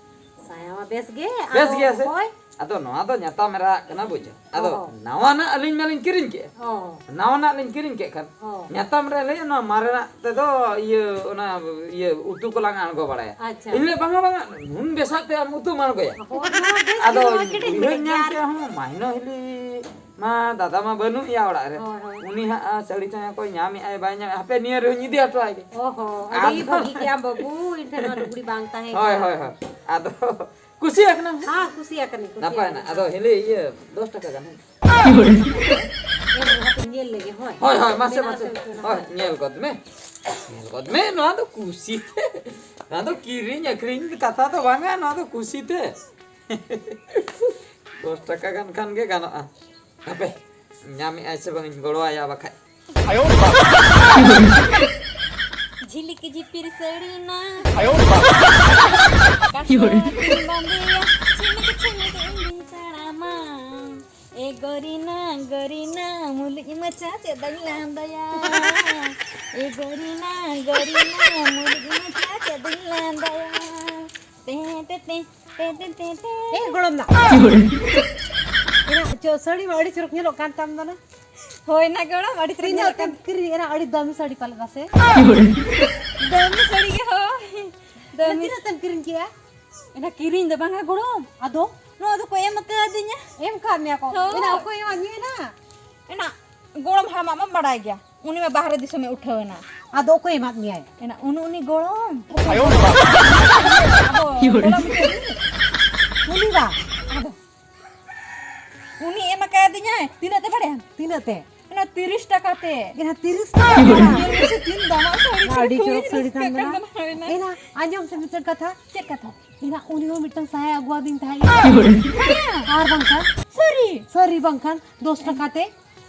ᱥᱟᱭᱟ ᱢᱟ ᱵᱮᱥ ᱜᱮ, ᱵᱮᱥ ᱟᱫᱚ ᱜᱮᱭᱟ ᱥᱮ? ᱦᱳᱭ᱾ ᱟᱫᱚ ᱱᱚᱣᱟ ᱫᱚ ᱧᱟᱛᱟᱢ ᱮᱨᱟᱜ ᱠᱟᱱᱟ, ᱵᱩᱡᱷᱟᱹᱣ᱾ ᱟᱫᱚ ᱚ᱾ ᱱᱟᱣᱟᱱᱟᱜ ᱟᱹᱞᱤᱧ ᱢᱟᱞᱤᱧ ᱠᱤᱨᱤᱧ ᱠᱮᱜᱼᱟ᱾ ᱚ᱾ ᱱᱟᱣᱟᱱᱟᱜ ᱞᱤᱧ ᱠᱤᱨᱤᱧ ᱠᱮᱫ ᱠᱷᱟᱱ, ᱚ᱾ ᱧᱟᱛᱟᱢ ᱨᱮ ᱞᱟᱹᱭᱟ, "ᱱᱚᱣᱟ ᱢᱟᱨᱮᱱᱟᱜ ᱛᱮᱫᱚ ᱤᱭᱟᱹ, ᱚᱱᱟ ᱤᱭᱟᱹ ᱩᱛᱩ ᱠᱚᱞᱟᱝ ᱟᱬᱜᱚ ᱵᱟᱲᱟᱭᱟ᱾" ᱟᱪᱪᱷᱟ᱾ ᱤᱧ ᱞᱟᱹᱭ, "ᱵᱟᱝᱟ, ᱵᱟᱝᱟ, ᱱᱩᱱ ᱵᱮᱥᱟᱜ ᱛᱮ ᱟᱢ ᱩᱛᱩᱢ ᱟᱬᱜᱚᱭᱟ?" ᱦᱳᱭ, ᱱᱚᱣᱟ ᱵᱮᱥ ᱟᱫᱚ ᱜᱮ, ᱱᱚᱣᱟ ᱠᱟᱹᱴᱤᱡ ᱩᱭᱦᱟᱹᱨ ᱧᱟᱢ ᱢᱮᱛᱟᱭᱟ᱾ ᱠᱮᱜᱼᱟ, ᱦᱚᱸ, ᱢᱟᱭᱱᱚ ᱦᱤᱞᱤ ᱢᱟ ᱫᱟᱫᱟ ᱢᱟ ᱵᱟᱹᱱᱩᱜ ᱮᱭᱟ ᱚᱲᱟᱜ ᱨᱮ᱾ ᱦᱳᱭ, ᱦᱳᱭ᱾ ᱩᱱᱤ ᱦᱟᱸᱜ, ᱟ, ᱥᱟᱹᱲᱤ ᱪᱟᱭᱟ ᱠᱚᱭ ᱧᱟᱢᱮᱜᱼᱟᱭ ᱵᱟᱭ ᱧᱟᱢᱮᱜᱼᱟ, ᱦᱟᱯᱮ ᱱᱤᱭᱟᱹ ᱨᱮᱦᱚᱸᱧ ᱤᱫᱤ ᱦᱚᱴᱚ ᱟᱭ ᱜᱮ᱾ ᱚ ᱦᱚᱸ, ᱟᱹᱰᱤ ᱟᱫᱚ ᱵᱷᱟᱹᱜᱤ ᱠᱮᱜᱼᱟᱢ ᱵᱟᱹᱵᱩ, ᱤᱧ ᱴᱷᱮᱱ ᱱᱚᱣᱟ ᱞᱩᱜᱽᱲᱤ ᱵᱟᱝ ᱛᱟᱦᱮᱸ ᱦᱳᱭ, ᱠᱟᱱᱟ᱾ ᱦᱳᱭ, ᱦᱳᱭ᱾ ᱟᱫᱚ ᱠᱩᱥᱤ ᱟᱠᱟᱱᱟᱢ? ᱦᱮᱸ, ᱠᱩᱥᱤ ᱟᱠᱟᱱᱟᱹᱧ, ᱠᱩᱥᱤ ᱱᱟᱯᱟᱭ ᱮᱱᱟ᱾ ᱟᱠᱟᱱᱟᱹᱧ᱾ ᱟᱫᱚ ᱦᱤᱞᱤ ᱤᱭᱟᱹ ᱫᱚᱥ ᱴᱟᱠᱟ ᱜᱟᱱ ᱦᱮᱸ᱾ ᱮᱢ ᱨᱮᱦᱚᱸ ᱛᱚ ᱧᱮᱞ ᱞᱮᱜᱮ, ᱦᱳᱭ᱾ ᱦᱳᱭ, ᱦᱳᱭ, ᱢᱟᱥᱮ, ᱢᱮᱱᱟᱜ ᱢᱟᱥᱮ᱾ ᱟᱥᱮ ᱵᱟᱹᱪᱩᱜ? ᱦᱳᱭ, ᱧᱮᱞ ᱜᱚᱫ ᱢᱮ᱾ ᱧᱮᱞ ᱜᱚᱫ ᱢᱮ, ᱱᱚᱣᱟ ᱫᱚ ᱠᱩᱥᱤ ᱛᱮ᱾ ᱱᱚᱣᱟ ᱫᱚ ᱠᱤᱨᱤᱧ ᱟᱹᱠᱷᱨᱤᱧ ᱠᱟᱛᱷᱟ ᱫᱚ ᱵᱟᱝᱟ, ᱱᱚᱣᱟ ᱫᱚ ᱠᱩᱥᱤ ᱛᱮ᱾ ᱫᱚᱥ ᱴᱟᱠᱟ ᱜᱟᱱ ᱠᱷᱟᱱ ᱜᱮ ᱜᱟᱱᱚᱜᱼᱟ᱾ ᱦᱟᱯᱮ, ᱧᱟᱢᱮᱜᱼᱟᱭ ᱥᱮ ᱵᱟᱝ, ᱤᱧ ᱜᱚᱲᱚᱣᱟᱭᱟ ᱵᱟᱠᱷᱟᱡ᱾ ᱡᱷᱤᱞᱤᱠ ᱡᱷᱤᱯᱤᱨ ᱥᱟᱹᱲᱤᱱᱟ᱾ ᱠᱟᱥᱟ ᱛᱤᱧ ᱵᱟᱸᱫᱮᱭᱟ, ᱪᱷᱤᱢᱤᱠ ᱪᱷᱤᱢᱤᱠ ᱤᱧ ᱛᱟᱲᱟᱢᱟ᱾ ᱮ ᱜᱚᱨᱤᱱᱟ, ᱜᱚᱨᱤᱱᱟ, ᱢᱩᱞᱩᱡ ᱢᱟᱪᱷᱟ ᱪᱮᱫᱟᱧ ᱞᱟᱸᱫᱟᱭᱟ᱾ ᱮ ᱜᱚᱨᱤᱱᱟ, ᱜᱚᱨᱤᱱᱟ, ᱢᱩᱞᱩᱡ ᱢᱟᱪᱷᱟ ᱪᱮᱫᱟᱧ ᱞᱟᱸᱫᱟᱭᱟ᱾ ᱴᱮ, ᱴᱮ, ᱴᱮ, ᱴᱮ, ᱴᱮ, ᱴᱮ, ᱴᱮ᱾ ᱮ ᱜᱚᱲᱚᱢ ᱫᱟ᱾ ᱮᱱᱟ ᱪᱚ ᱥᱟᱹᱲᱤ ᱢᱟ ᱟᱹᱰᱤ ᱪᱚᱨᱚᱠ ᱧᱮᱞᱚᱜ ᱠᱟᱱ ᱛᱟᱢ ᱫᱚ ᱱᱟ᱾ ᱦᱳᱭ ᱱᱟ ᱜᱚᱲᱚᱢ, ᱟᱹᱰᱤ ᱪᱚᱨᱚᱠ ᱛᱤᱱᱟᱹᱜ ᱧᱮᱞᱚᱜ ᱠᱟᱱ᱾ ᱛᱮᱢ ᱠᱤᱨᱤᱧ? ᱮᱱᱟ ᱟᱹᱰᱤ ᱫᱟᱢᱤ ᱥᱟᱹᱲᱤ ᱯᱟᱞᱮ ᱫᱟ ᱥᱮ? ᱫᱟᱢᱤ ᱥᱟᱹᱲᱤ ᱜᱮ, ᱦᱳᱭ᱾ ᱮᱱᱟ ᱫᱟᱢᱤ᱾ ᱛᱤᱱᱟᱹᱜ ᱛᱮᱢ ᱠᱤᱨᱤᱧ ᱠᱮᱜᱼᱟ? ᱮᱱᱟ ᱠᱤᱨᱤᱧ ᱫᱚ ᱵᱟᱝᱟ ᱜᱚᱲᱚᱢ᱾ ᱟᱫᱚ? ᱱᱚᱣᱟ ᱫᱚᱠᱚ ᱮᱢ ᱟᱠᱟᱫᱤᱧᱟ᱾ ᱮᱢ ᱠᱟᱫ ᱢᱮᱭᱟ ᱠᱚ? ᱦᱳᱭ᱾ ᱮᱱᱟ ᱚᱠᱚᱭ ᱮᱢᱟᱫ ᱢᱮᱭᱟ ᱮᱱᱟ? ᱮᱱᱟ ᱜᱚᱲᱚᱢ ᱦᱟᱲᱟᱢᱟᱜ ᱢᱟ ᱵᱟᱲᱟᱭ ᱜᱮᱭᱟ, ᱩᱱᱤ ᱢᱟ ᱵᱟᱦᱨᱮ ᱫᱤᱥᱚᱢᱮ ᱩᱴᱷᱟᱹᱣ ᱮᱱᱟ᱾ ᱟᱫᱚ ᱚᱠᱚᱭ ᱮᱢᱟᱫ ᱢᱮᱭᱟᱭ? ᱮᱱᱟ ᱩᱱᱤ, ᱩᱱᱤ ᱜᱚᱲᱚᱢ᱾ ᱟᱫᱚ ᱜᱚᱲᱚᱢ ᱩᱱᱤ ᱵᱟ? ᱟᱫᱚ ᱩᱱᱤ ᱮᱢ ᱟᱠᱟᱫᱤᱧᱟᱭ᱾ ᱛᱤᱱᱟᱹᱜ ᱛᱮ ᱵᱟᱲᱟᱭᱟᱢ? ᱛᱤᱱᱟᱹᱜ ᱛᱮ? ᱮᱱᱟ ᱛᱤᱨᱤᱥ ᱴᱟᱠᱟ ᱛᱮ᱾ ᱮᱱᱟ ᱛᱤᱨᱤᱥ ᱴᱟᱠᱟ? ᱧᱮᱞ ᱢᱮᱥᱮ ᱛᱤᱱ ᱫᱟᱢᱟᱜ ᱥᱟᱹᱲᱤ ᱟᱹᱰᱤ ᱠᱩᱲᱤ ᱪᱚᱨᱚᱠ ᱥᱟᱹᱲᱤ ᱛᱟᱢ ᱨᱟᱹᱥᱠᱟᱹᱜ ᱠᱟᱱᱟ᱾ ᱠᱟᱱ ᱛᱟᱢᱟ᱾ ᱮᱱᱟ ᱟᱸᱡᱚᱢ ᱥᱮ ᱢᱤᱫᱴᱮᱱ ᱠᱟᱛᱷᱟ᱾ ᱪᱮᱫ ᱠᱟᱛᱷᱟ? ᱮᱱᱟ ᱩᱱᱤ ᱦᱚᱸ ᱢᱤᱫᱴᱟᱝ ᱥᱟᱭᱟ ᱟᱹᱜᱩᱣᱟᱫᱤᱧ ᱛᱟᱦᱮᱸᱫ᱾ ᱦᱮᱸ᱾ ᱟᱨ ᱵᱟᱝᱠᱷᱟᱱ ᱥᱟᱹᱨᱤ? ᱥᱟᱹᱨᱤ ᱵᱟᱝᱠᱷᱟᱱ ᱫᱚᱥ ᱴᱟᱠᱟ ᱛᱮ᱾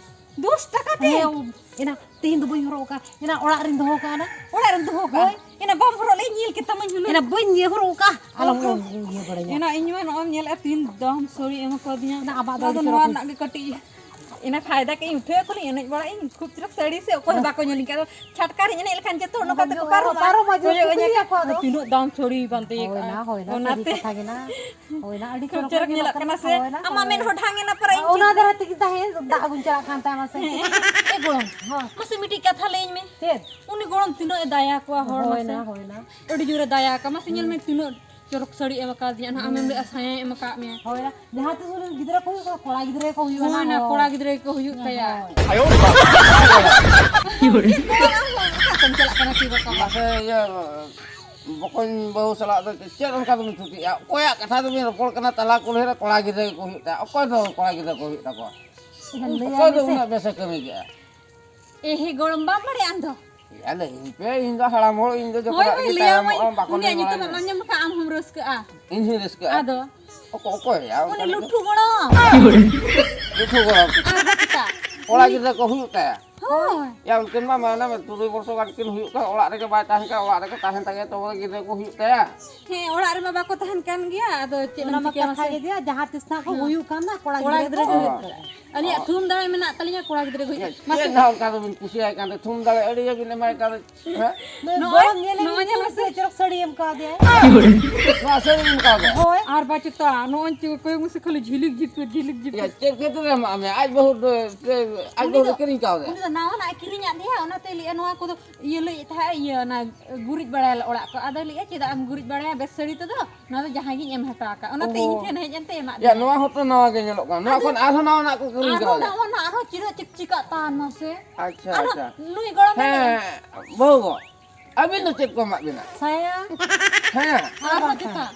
ᱫᱚᱥ ᱴᱟᱠᱟ ᱛᱮ? ᱦᱮᱸ, ᱮᱱᱟ ᱛᱮᱦᱮᱧ ᱫᱚ ᱵᱟᱹᱧ ᱦᱚᱨᱚᱜ ᱟᱠᱟᱫ, ᱮᱱᱟ ᱚᱲᱟᱜ ᱨᱤᱧ ᱫᱚᱦᱚ ᱠᱟᱜᱼᱟ ᱱᱟ᱾ ᱚᱲᱟᱜ ᱨᱮᱢ ᱫᱚᱦᱚ ᱠᱟᱜᱼᱟ? ᱦᱳᱭ᱾ ᱮᱱᱟ ᱵᱟᱢ ᱦᱚᱨᱚᱜ ᱞᱮ ᱧᱮᱞ ᱠᱮᱫ ᱛᱟᱢᱟᱧ ᱦᱩᱱᱟᱹᱝ᱾ ᱮᱱᱟ ᱵᱟᱹᱧ ᱦᱚᱨᱚᱜ ᱟᱠᱟᱫ, ᱟᱞᱚᱢ ᱚᱦᱚ᱾ ᱤᱭᱟᱹ ᱵᱟᱲᱟᱧᱟ᱾ ᱮᱱᱟ ᱤᱧ ᱢᱟ ᱱᱚᱜᱼᱚᱭ ᱧᱮᱞᱮᱫᱼᱟ ᱛᱤᱱ ᱫᱟᱢ ᱥᱟᱹᱲᱤ ᱮᱢ ᱟᱠᱟᱫᱤᱧᱟ᱾ ᱮᱱᱟ ᱟᱢᱟᱜ ᱫᱚ ᱟᱫᱚ ᱟᱹᱰᱤ ᱱᱚᱣᱟ ᱪᱚᱨᱚᱠ᱾ ᱨᱮᱱᱟᱜ ᱜᱮ ᱠᱟᱹᱴᱤᱡ ᱮᱱᱟ ᱯᱷᱟᱭᱫᱟ ᱠᱮᱫ ᱤᱧ, ᱩᱴᱷᱟᱹᱣ ᱟᱠᱟᱱᱟᱹᱧ, ᱮᱱᱮᱡ ᱵᱟᱲᱟᱜ ᱤᱧ, ᱠᱷᱩᱵ ᱪᱚᱨᱚᱠ ᱥᱟᱹᱲᱤ ᱥᱮ ᱚᱠᱚᱭ ᱦᱚᱸ ᱵᱟᱠᱚ ᱧᱮᱞᱤᱧ ᱠᱟᱱᱟ᱾ ᱟᱫᱚ ᱪᱷᱟᱴᱠᱟ ᱨᱤᱧ ᱮᱱᱮᱡ ᱞᱮᱠᱷᱟᱱ ᱡᱚᱛᱚ ᱦᱚᱲ ᱱᱚᱝᱠᱟ ᱛᱮᱠᱚ ᱯᱟᱨᱚᱢᱟ, ᱯᱟᱨᱚᱢᱟ, ᱡᱚᱛᱚ ᱠᱚᱭᱚᱜ ᱟᱹᱧᱟ᱾ ᱠᱩᱞᱤᱭᱟᱠᱚ ᱟᱫᱚ᱾ ᱛᱤᱱᱟᱹᱜ ᱫᱟᱢ ᱥᱟᱹᱲᱤ ᱵᱟᱸᱫᱮ ᱦᱳᱭ ᱟᱠᱟᱫᱼᱟ᱾ ᱱᱟ, ᱦᱳᱭ ᱱᱟ, ᱚᱱᱟᱛᱮ ᱥᱟᱹᱨᱤ ᱠᱟᱛᱷᱟ ᱜᱮ ᱱᱟ᱾ ᱦᱳᱭ ᱱᱟ, ᱟᱹᱰᱤ ᱠᱷᱩᱵ ᱪᱚᱨᱚᱠ ᱪᱚᱨᱚᱠ ᱧᱮᱞᱚᱜ ᱧᱮᱞᱚᱜ ᱠᱟᱱᱟ ᱠᱟᱱᱟ ᱥᱮ? ᱦᱳᱭ ᱱᱟ, ᱟᱢᱟᱜ ᱦᱳᱭ ᱢᱮᱫ ᱱᱟ᱾ ᱦᱚᱸ ᱰᱷᱟᱝ ᱮᱱᱟ ᱯᱟᱨᱟ ᱤᱧ ᱚᱱᱟ ᱪᱮᱫ ᱫᱷᱟᱨᱟ ᱛᱮᱜᱮ ᱛᱟᱦᱮᱸ, ᱫᱟᱜ ᱟᱹᱜᱩᱧ ᱪᱟᱞᱟᱜ ᱠᱟᱱ ᱛᱟᱦᱮᱸ ᱢᱟᱥᱮ᱾ ᱦᱮᱸ, ᱮ ᱜᱚᱲᱚᱢ, ᱦᱚᱸ᱾ ᱢᱟᱥᱮ ᱢᱤᱫᱴᱤᱡ ᱠᱟᱛᱷᱟ ᱞᱟᱹᱭᱟᱹᱧ ᱢᱮ᱾ ᱪᱮᱫ? ᱩᱱᱤ ᱜᱚᱲᱚᱢ ᱛᱤᱱᱟᱹᱜ ᱮ ᱫᱟᱭᱟ ᱠᱚᱣᱟ ᱦᱚᱲ ᱦᱳᱭ ᱢᱟᱥᱮ᱾ ᱱᱟ, ᱦᱳᱭ ᱱᱟ᱾ ᱟᱹᱰᱤ ᱡᱳᱨᱮ ᱫᱟᱭᱟ ᱟᱠᱟᱫ, ᱢᱟᱥᱮ ᱧᱮᱞ ᱢᱮ ᱛᱤᱱᱟᱹᱜ ᱪᱚᱨᱚᱠ ᱥᱟᱹᱲᱤ ᱮᱢ ᱟᱠᱟᱫᱤᱧᱟ, ᱱᱟᱦᱟᱜ ᱟᱢᱮᱢ ᱞᱟᱹᱭᱮᱫᱼᱟ ᱥᱟᱭᱟᱭ ᱮᱢ ᱟᱠᱟᱫ ᱢᱮᱭᱟ᱾ ᱦᱳᱭ ᱱᱟ, ᱡᱟᱦᱟᱸ ᱛᱤᱥ ᱩᱱᱤ ᱜᱤᱫᱽᱨᱟᱹ ᱠᱚ ᱦᱩᱭᱩᱜᱼᱟ, ᱠᱚᱲᱟ ᱜᱤᱫᱽᱨᱟᱹ ᱠᱚ ᱦᱩᱭᱩᱜᱼᱟ ᱦᱳᱭ ᱱᱟ, ᱱᱟ, ᱦᱳᱭ᱾ ᱠᱚᱲᱟ ᱜᱤᱫᱽᱨᱟᱹ ᱠᱚ ᱦᱩᱭᱩᱜ ᱛᱟᱭᱟ᱾ ᱦᱳᱭ᱾ ᱪᱮᱫ ᱜᱚᱲᱚᱢ ᱟᱢ ᱦᱚᱸ ᱚᱠᱟ ᱥᱮᱫ ᱮᱢ ᱪᱟᱞᱟᱜ ᱠᱟᱱᱟ ᱠᱤ ᱵᱟᱠᱟ? ᱢᱟᱥᱮ ᱤᱭᱟᱹ, ᱵᱚᱠᱚᱧ ᱵᱟᱹᱦᱩ ᱥᱟᱞᱟᱜ ᱫᱚ ᱪᱮᱫ ᱚᱱᱠᱟ ᱫᱚᱵᱤᱱ ᱛᱷᱩᱛᱤᱜᱼᱟ? ᱚᱠᱚᱭᱟᱜ ᱠᱟᱛᱷᱟ ᱫᱚᱵᱤᱱ ᱨᱚᱯᱚᱲ ᱠᱟᱱᱟ? ᱛᱟᱞᱟ ᱠᱩᱞᱦᱤ ᱨᱮ ᱠᱚᱲᱟ ᱜᱤᱫᱽᱨᱟᱹ ᱜᱮᱠᱚ ᱦᱩᱭᱩᱜ ᱛᱟᱭᱟ᱾ ᱚᱠᱚᱭ ᱫᱚ ᱠᱚᱲᱟ ᱜᱤᱫᱽᱨᱟᱹ ᱠᱚ ᱦᱩᱭᱩᱜ ᱛᱟᱠᱚᱣᱟ? ᱞᱟᱹᱭᱟ ᱚᱠᱚᱭ ᱫᱚ ᱢᱮᱥᱮ᱾ ᱩᱱᱟᱹᱜ ᱵᱮᱥᱮ ᱠᱟᱹᱢᱤ ᱠᱮᱜᱼᱟ? ᱮ ᱦᱮ ᱜᱚᱲᱚᱢ, ᱵᱟᱢ ᱵᱟᱲᱟᱭᱟ ᱟᱢ ᱫᱚ? ᱭᱟ, ᱞᱟᱹᱭᱟᱹᱧ ᱯᱮ, ᱤᱧ ᱫᱚ ᱦᱟᱲᱟᱢ ᱦᱚᱲ, ᱤᱧ ᱫᱚ ᱡᱚᱛᱚ ᱦᱳᱭ, ᱦᱚᱲᱟᱜ ᱦᱳᱭ, ᱜᱮ ᱞᱟᱹᱭᱟᱢᱟᱹᱧ᱾ ᱛᱟᱭᱚᱢᱚᱜᱼᱟ, ᱵᱟᱠᱚ ᱞᱟᱹᱭ ᱩᱱᱤᱭᱟᱜ ᱵᱟᱲᱟᱭᱟ᱾ ᱧᱩᱛᱩᱢ ᱮᱢ ᱟᱸᱡᱚᱢ ᱞᱮᱠᱷᱟᱱ ᱟᱢ ᱦᱚᱸᱢ ᱨᱟᱹᱥᱠᱟᱹᱜᱼᱟ᱾ ᱤᱧ ᱦᱚᱸᱧ ᱨᱟᱹᱥᱠᱟᱹᱜᱼᱟ᱾ ᱟᱫᱚ? ᱚᱠᱚ-, ᱚᱠᱚᱭᱭᱟ ᱩᱱᱤ ᱩᱱᱠᱩ ᱞᱩᱴᱷᱩ ᱫᱚ? ᱜᱚᱲᱚᱢ᱾ ᱞᱩᱴᱷᱩ ᱜᱚᱲᱚᱢ᱾ ᱟᱨ ᱵᱟᱝ ᱪᱮᱫᱟᱜ? ᱠᱚᱲᱟ ᱩᱱᱤ ᱜᱤᱫᱽᱨᱟᱹ ᱠᱚ ᱦᱩᱭᱩᱜ ᱛᱟᱭᱟ᱾ ᱦᱳᱭ᱾ ᱭᱟ, ᱩᱱᱠᱤᱱ ᱢᱟ ᱢᱟᱱᱮ ᱛᱩᱨᱩᱭ ᱵᱚᱨᱥᱚ ᱜᱟᱱ ᱠᱤᱱ ᱦᱩᱭᱩᱜ ᱠᱟᱱ, ᱚᱲᱟᱜ ᱨᱮᱜᱮ ᱵᱟᱭ ᱛᱟᱦᱮᱱ ᱠᱟᱱ, ᱚᱲᱟᱜ ᱨᱮᱜᱮ ᱛᱟᱦᱮᱱ ᱛᱟᱭᱟ, ᱛᱚᱵᱮ ᱜᱤᱫᱽᱨᱟᱹ ᱠᱚ ᱦᱩᱭᱩᱜ ᱛᱟᱭᱟ᱾ ᱦᱮᱸ, ᱚᱲᱟᱜ ᱨᱮᱢᱟ ᱵᱟᱠᱚ ᱛᱟᱦᱮᱱ ᱠᱟᱱ ᱜᱮᱭᱟ, ᱟᱫᱚ ᱪᱮᱫ ᱮᱢ ᱚᱱᱟ ᱢᱟ ᱪᱤᱠᱟᱹᱭᱟ ᱠᱟᱛᱷᱟ ᱢᱟᱥᱮ? ᱜᱮ ᱫᱤᱭᱟ, ᱡᱟᱦᱟᱸ ᱛᱤᱥ ᱱᱟᱜ ᱠᱚ ᱦᱮᱸ᱾ ᱦᱩᱭᱩᱜ ᱠᱷᱟᱱ ᱫᱚ ᱠᱚᱲᱟ ᱠᱚᱲᱟ ᱜᱤᱫᱽᱨᱟᱹ ᱜᱤᱫᱽᱨᱟᱹ ᱜᱮ ᱜᱮ ᱦᱩᱭᱩᱜ ᱦᱩᱭᱩᱜ ᱠᱟᱱᱟ᱾ ᱠᱟᱱᱟ᱾ ᱟᱹᱞᱤᱧᱟᱜ ᱚ᱾ ᱛᱷᱩᱢ ᱫᱟᱲᱮ ᱢᱮᱱᱟᱜ ᱛᱟᱹᱞᱤᱧᱟ ᱠᱚᱲᱟ ᱜᱤᱫᱽᱨᱟᱹ ᱜᱮ ᱦᱩᱭᱩᱜ᱾ ᱭᱟ, ᱢᱟᱥᱮ᱾ ᱪᱮᱫ ᱱᱟᱜ ᱚᱱᱠᱟ ᱫᱚᱵᱤᱱ ᱠᱩᱥᱤᱭᱟᱭ ᱠᱟᱱ ᱛᱮ? ᱛᱷᱩᱢ ᱫᱟᱲᱮ ᱟᱹᱰᱤ ᱜᱮᱵᱤᱱ ᱮᱢᱟᱭ ᱠᱟᱱ ᱛᱮ᱾ ᱦᱮᱸ? ᱱᱩᱭ ᱱᱚᱜᱼᱚᱭ, ᱜᱚᱲᱚᱢ ᱧᱮᱞᱮ ᱱᱚᱜᱼᱚᱭ ᱢᱮᱥᱮ, ᱧᱮᱞ ᱢᱮᱥᱮ᱾ ᱛᱤᱱᱟᱹᱜ ᱪᱚᱨᱚᱠ ᱥᱟᱹᱲᱤ ᱮᱢ ᱠᱟᱣᱫᱮᱭᱟᱭ᱾ ᱱᱚᱣᱟ ᱥᱟᱹᱲᱤ ᱮᱢ ᱠᱟᱣᱫᱮᱭᱟ? ᱦᱳᱭ᱾ ᱟᱨ ᱵᱟᱪᱮᱛᱟ, ᱱᱚᱜᱼᱚᱭ ᱪᱮ-, ᱠᱚᱭᱚᱜ ᱢᱮᱥᱮ ᱠᱷᱟᱹᱞᱤ ᱡᱷᱤᱞᱤᱠ ᱡᱷᱤᱯᱤᱨ, ᱡᱷᱤᱞᱤᱠ ᱡᱷᱤᱯᱤᱨ᱾ ᱭᱟ, ᱪᱮᱫ ᱠᱷᱟᱹᱛᱤᱨ ᱮ ᱮᱢᱟᱜ ᱢᱮᱭᱟ? ᱟᱡ ᱵᱟᱹᱦᱩ ᱫᱚ, ᱪᱮᱫ, ᱟᱡ ᱩᱱᱤ ᱵᱟᱹᱦᱩ ᱫᱚ ᱫᱚ ᱠᱤᱨᱤᱧ ᱠᱟᱣᱫᱮᱭᱟ? ᱩᱱᱤ ᱫᱚ ᱱᱟᱣᱟᱱᱟᱜ ᱮ ᱠᱤᱨᱤᱧᱟᱫ ᱫᱮᱭᱟ, ᱚᱱᱟᱛᱮ ᱞᱟᱹᱭᱮᱫᱼᱟ ᱱᱚᱣᱟ ᱠᱚᱫᱚ ᱤᱭᱟᱹ ᱞᱟᱹᱭᱮᱫ ᱛᱟᱦᱮᱸᱫ, ᱤᱭᱟᱹ ᱚᱱᱟ ᱜᱩᱨᱤᱡ ᱵᱟᱲᱟᱭᱟᱞᱮ ᱚᱲᱟᱜ ᱠᱚ᱾ ᱟᱫᱚᱭ ᱞᱟᱹᱭᱮᱫᱼᱟ, "ᱪᱮᱫᱟᱜ ᱮᱢ ᱜᱩᱨᱤᱡ ᱵᱟᱲᱟᱭᱟ ᱵᱮᱥ ᱥᱟᱹᱲᱤ ᱛᱮᱫᱚ? ᱱᱚᱣᱟ ᱫᱚ ᱡᱟᱦᱟᱸᱭ ᱜᱤᱧ ᱮᱢ ᱦᱚᱴᱚ ᱟᱠᱟᱫ, ᱚᱱᱟᱛᱮ ᱤᱧ ᱚᱦᱚ᱾ ᱴᱷᱮᱱ ᱦᱮᱡ ᱮᱱᱛᱮ ᱮᱢᱟᱫ ᱭᱟ, ᱫᱤᱧᱟ᱾" ᱱᱚᱣᱟ ᱦᱚᱸᱛᱚ ᱱᱟᱣᱟ ᱜᱮ ᱧᱮᱞᱚᱜ ᱠᱟᱱᱟ᱾ ᱱᱚᱣᱟ ᱟᱫᱚ ᱠᱷᱚᱱ ᱟᱨᱦᱚᱸ ᱱᱟᱣᱟᱱᱟᱜ ᱠᱚ ᱠᱤᱨᱤᱧ ᱟᱨᱦᱚᱸ ᱠᱟᱣᱫᱟ᱾ ᱱᱟᱣᱟᱱᱟᱜ ᱟᱨᱦᱚᱸ ᱪᱮᱫᱟᱜ ᱪᱤᱠ-, ᱪᱤᱠᱟᱜ ᱛᱟᱦᱮᱱ ᱢᱟᱥᱮ? ᱟᱪᱪᱷᱟ, ᱟᱫᱚ ᱟᱪᱪᱷᱟ᱾ ᱱᱩᱭ ᱜᱚᱲᱚᱢ ᱦᱮᱸ, ᱢᱮᱱᱟᱭᱟ᱾ ᱵᱟᱹᱦᱩ ᱜᱚ, ᱟᱹᱵᱤᱱ ᱫᱚ ᱪᱮᱫ ᱠᱚ ᱮᱢᱟᱜ ᱵᱤᱱᱟ? ᱥᱟᱭᱟ᱾ ᱦᱮᱸ᱾ ᱟᱨᱦᱚᱸ ᱪᱮᱫᱟᱜ?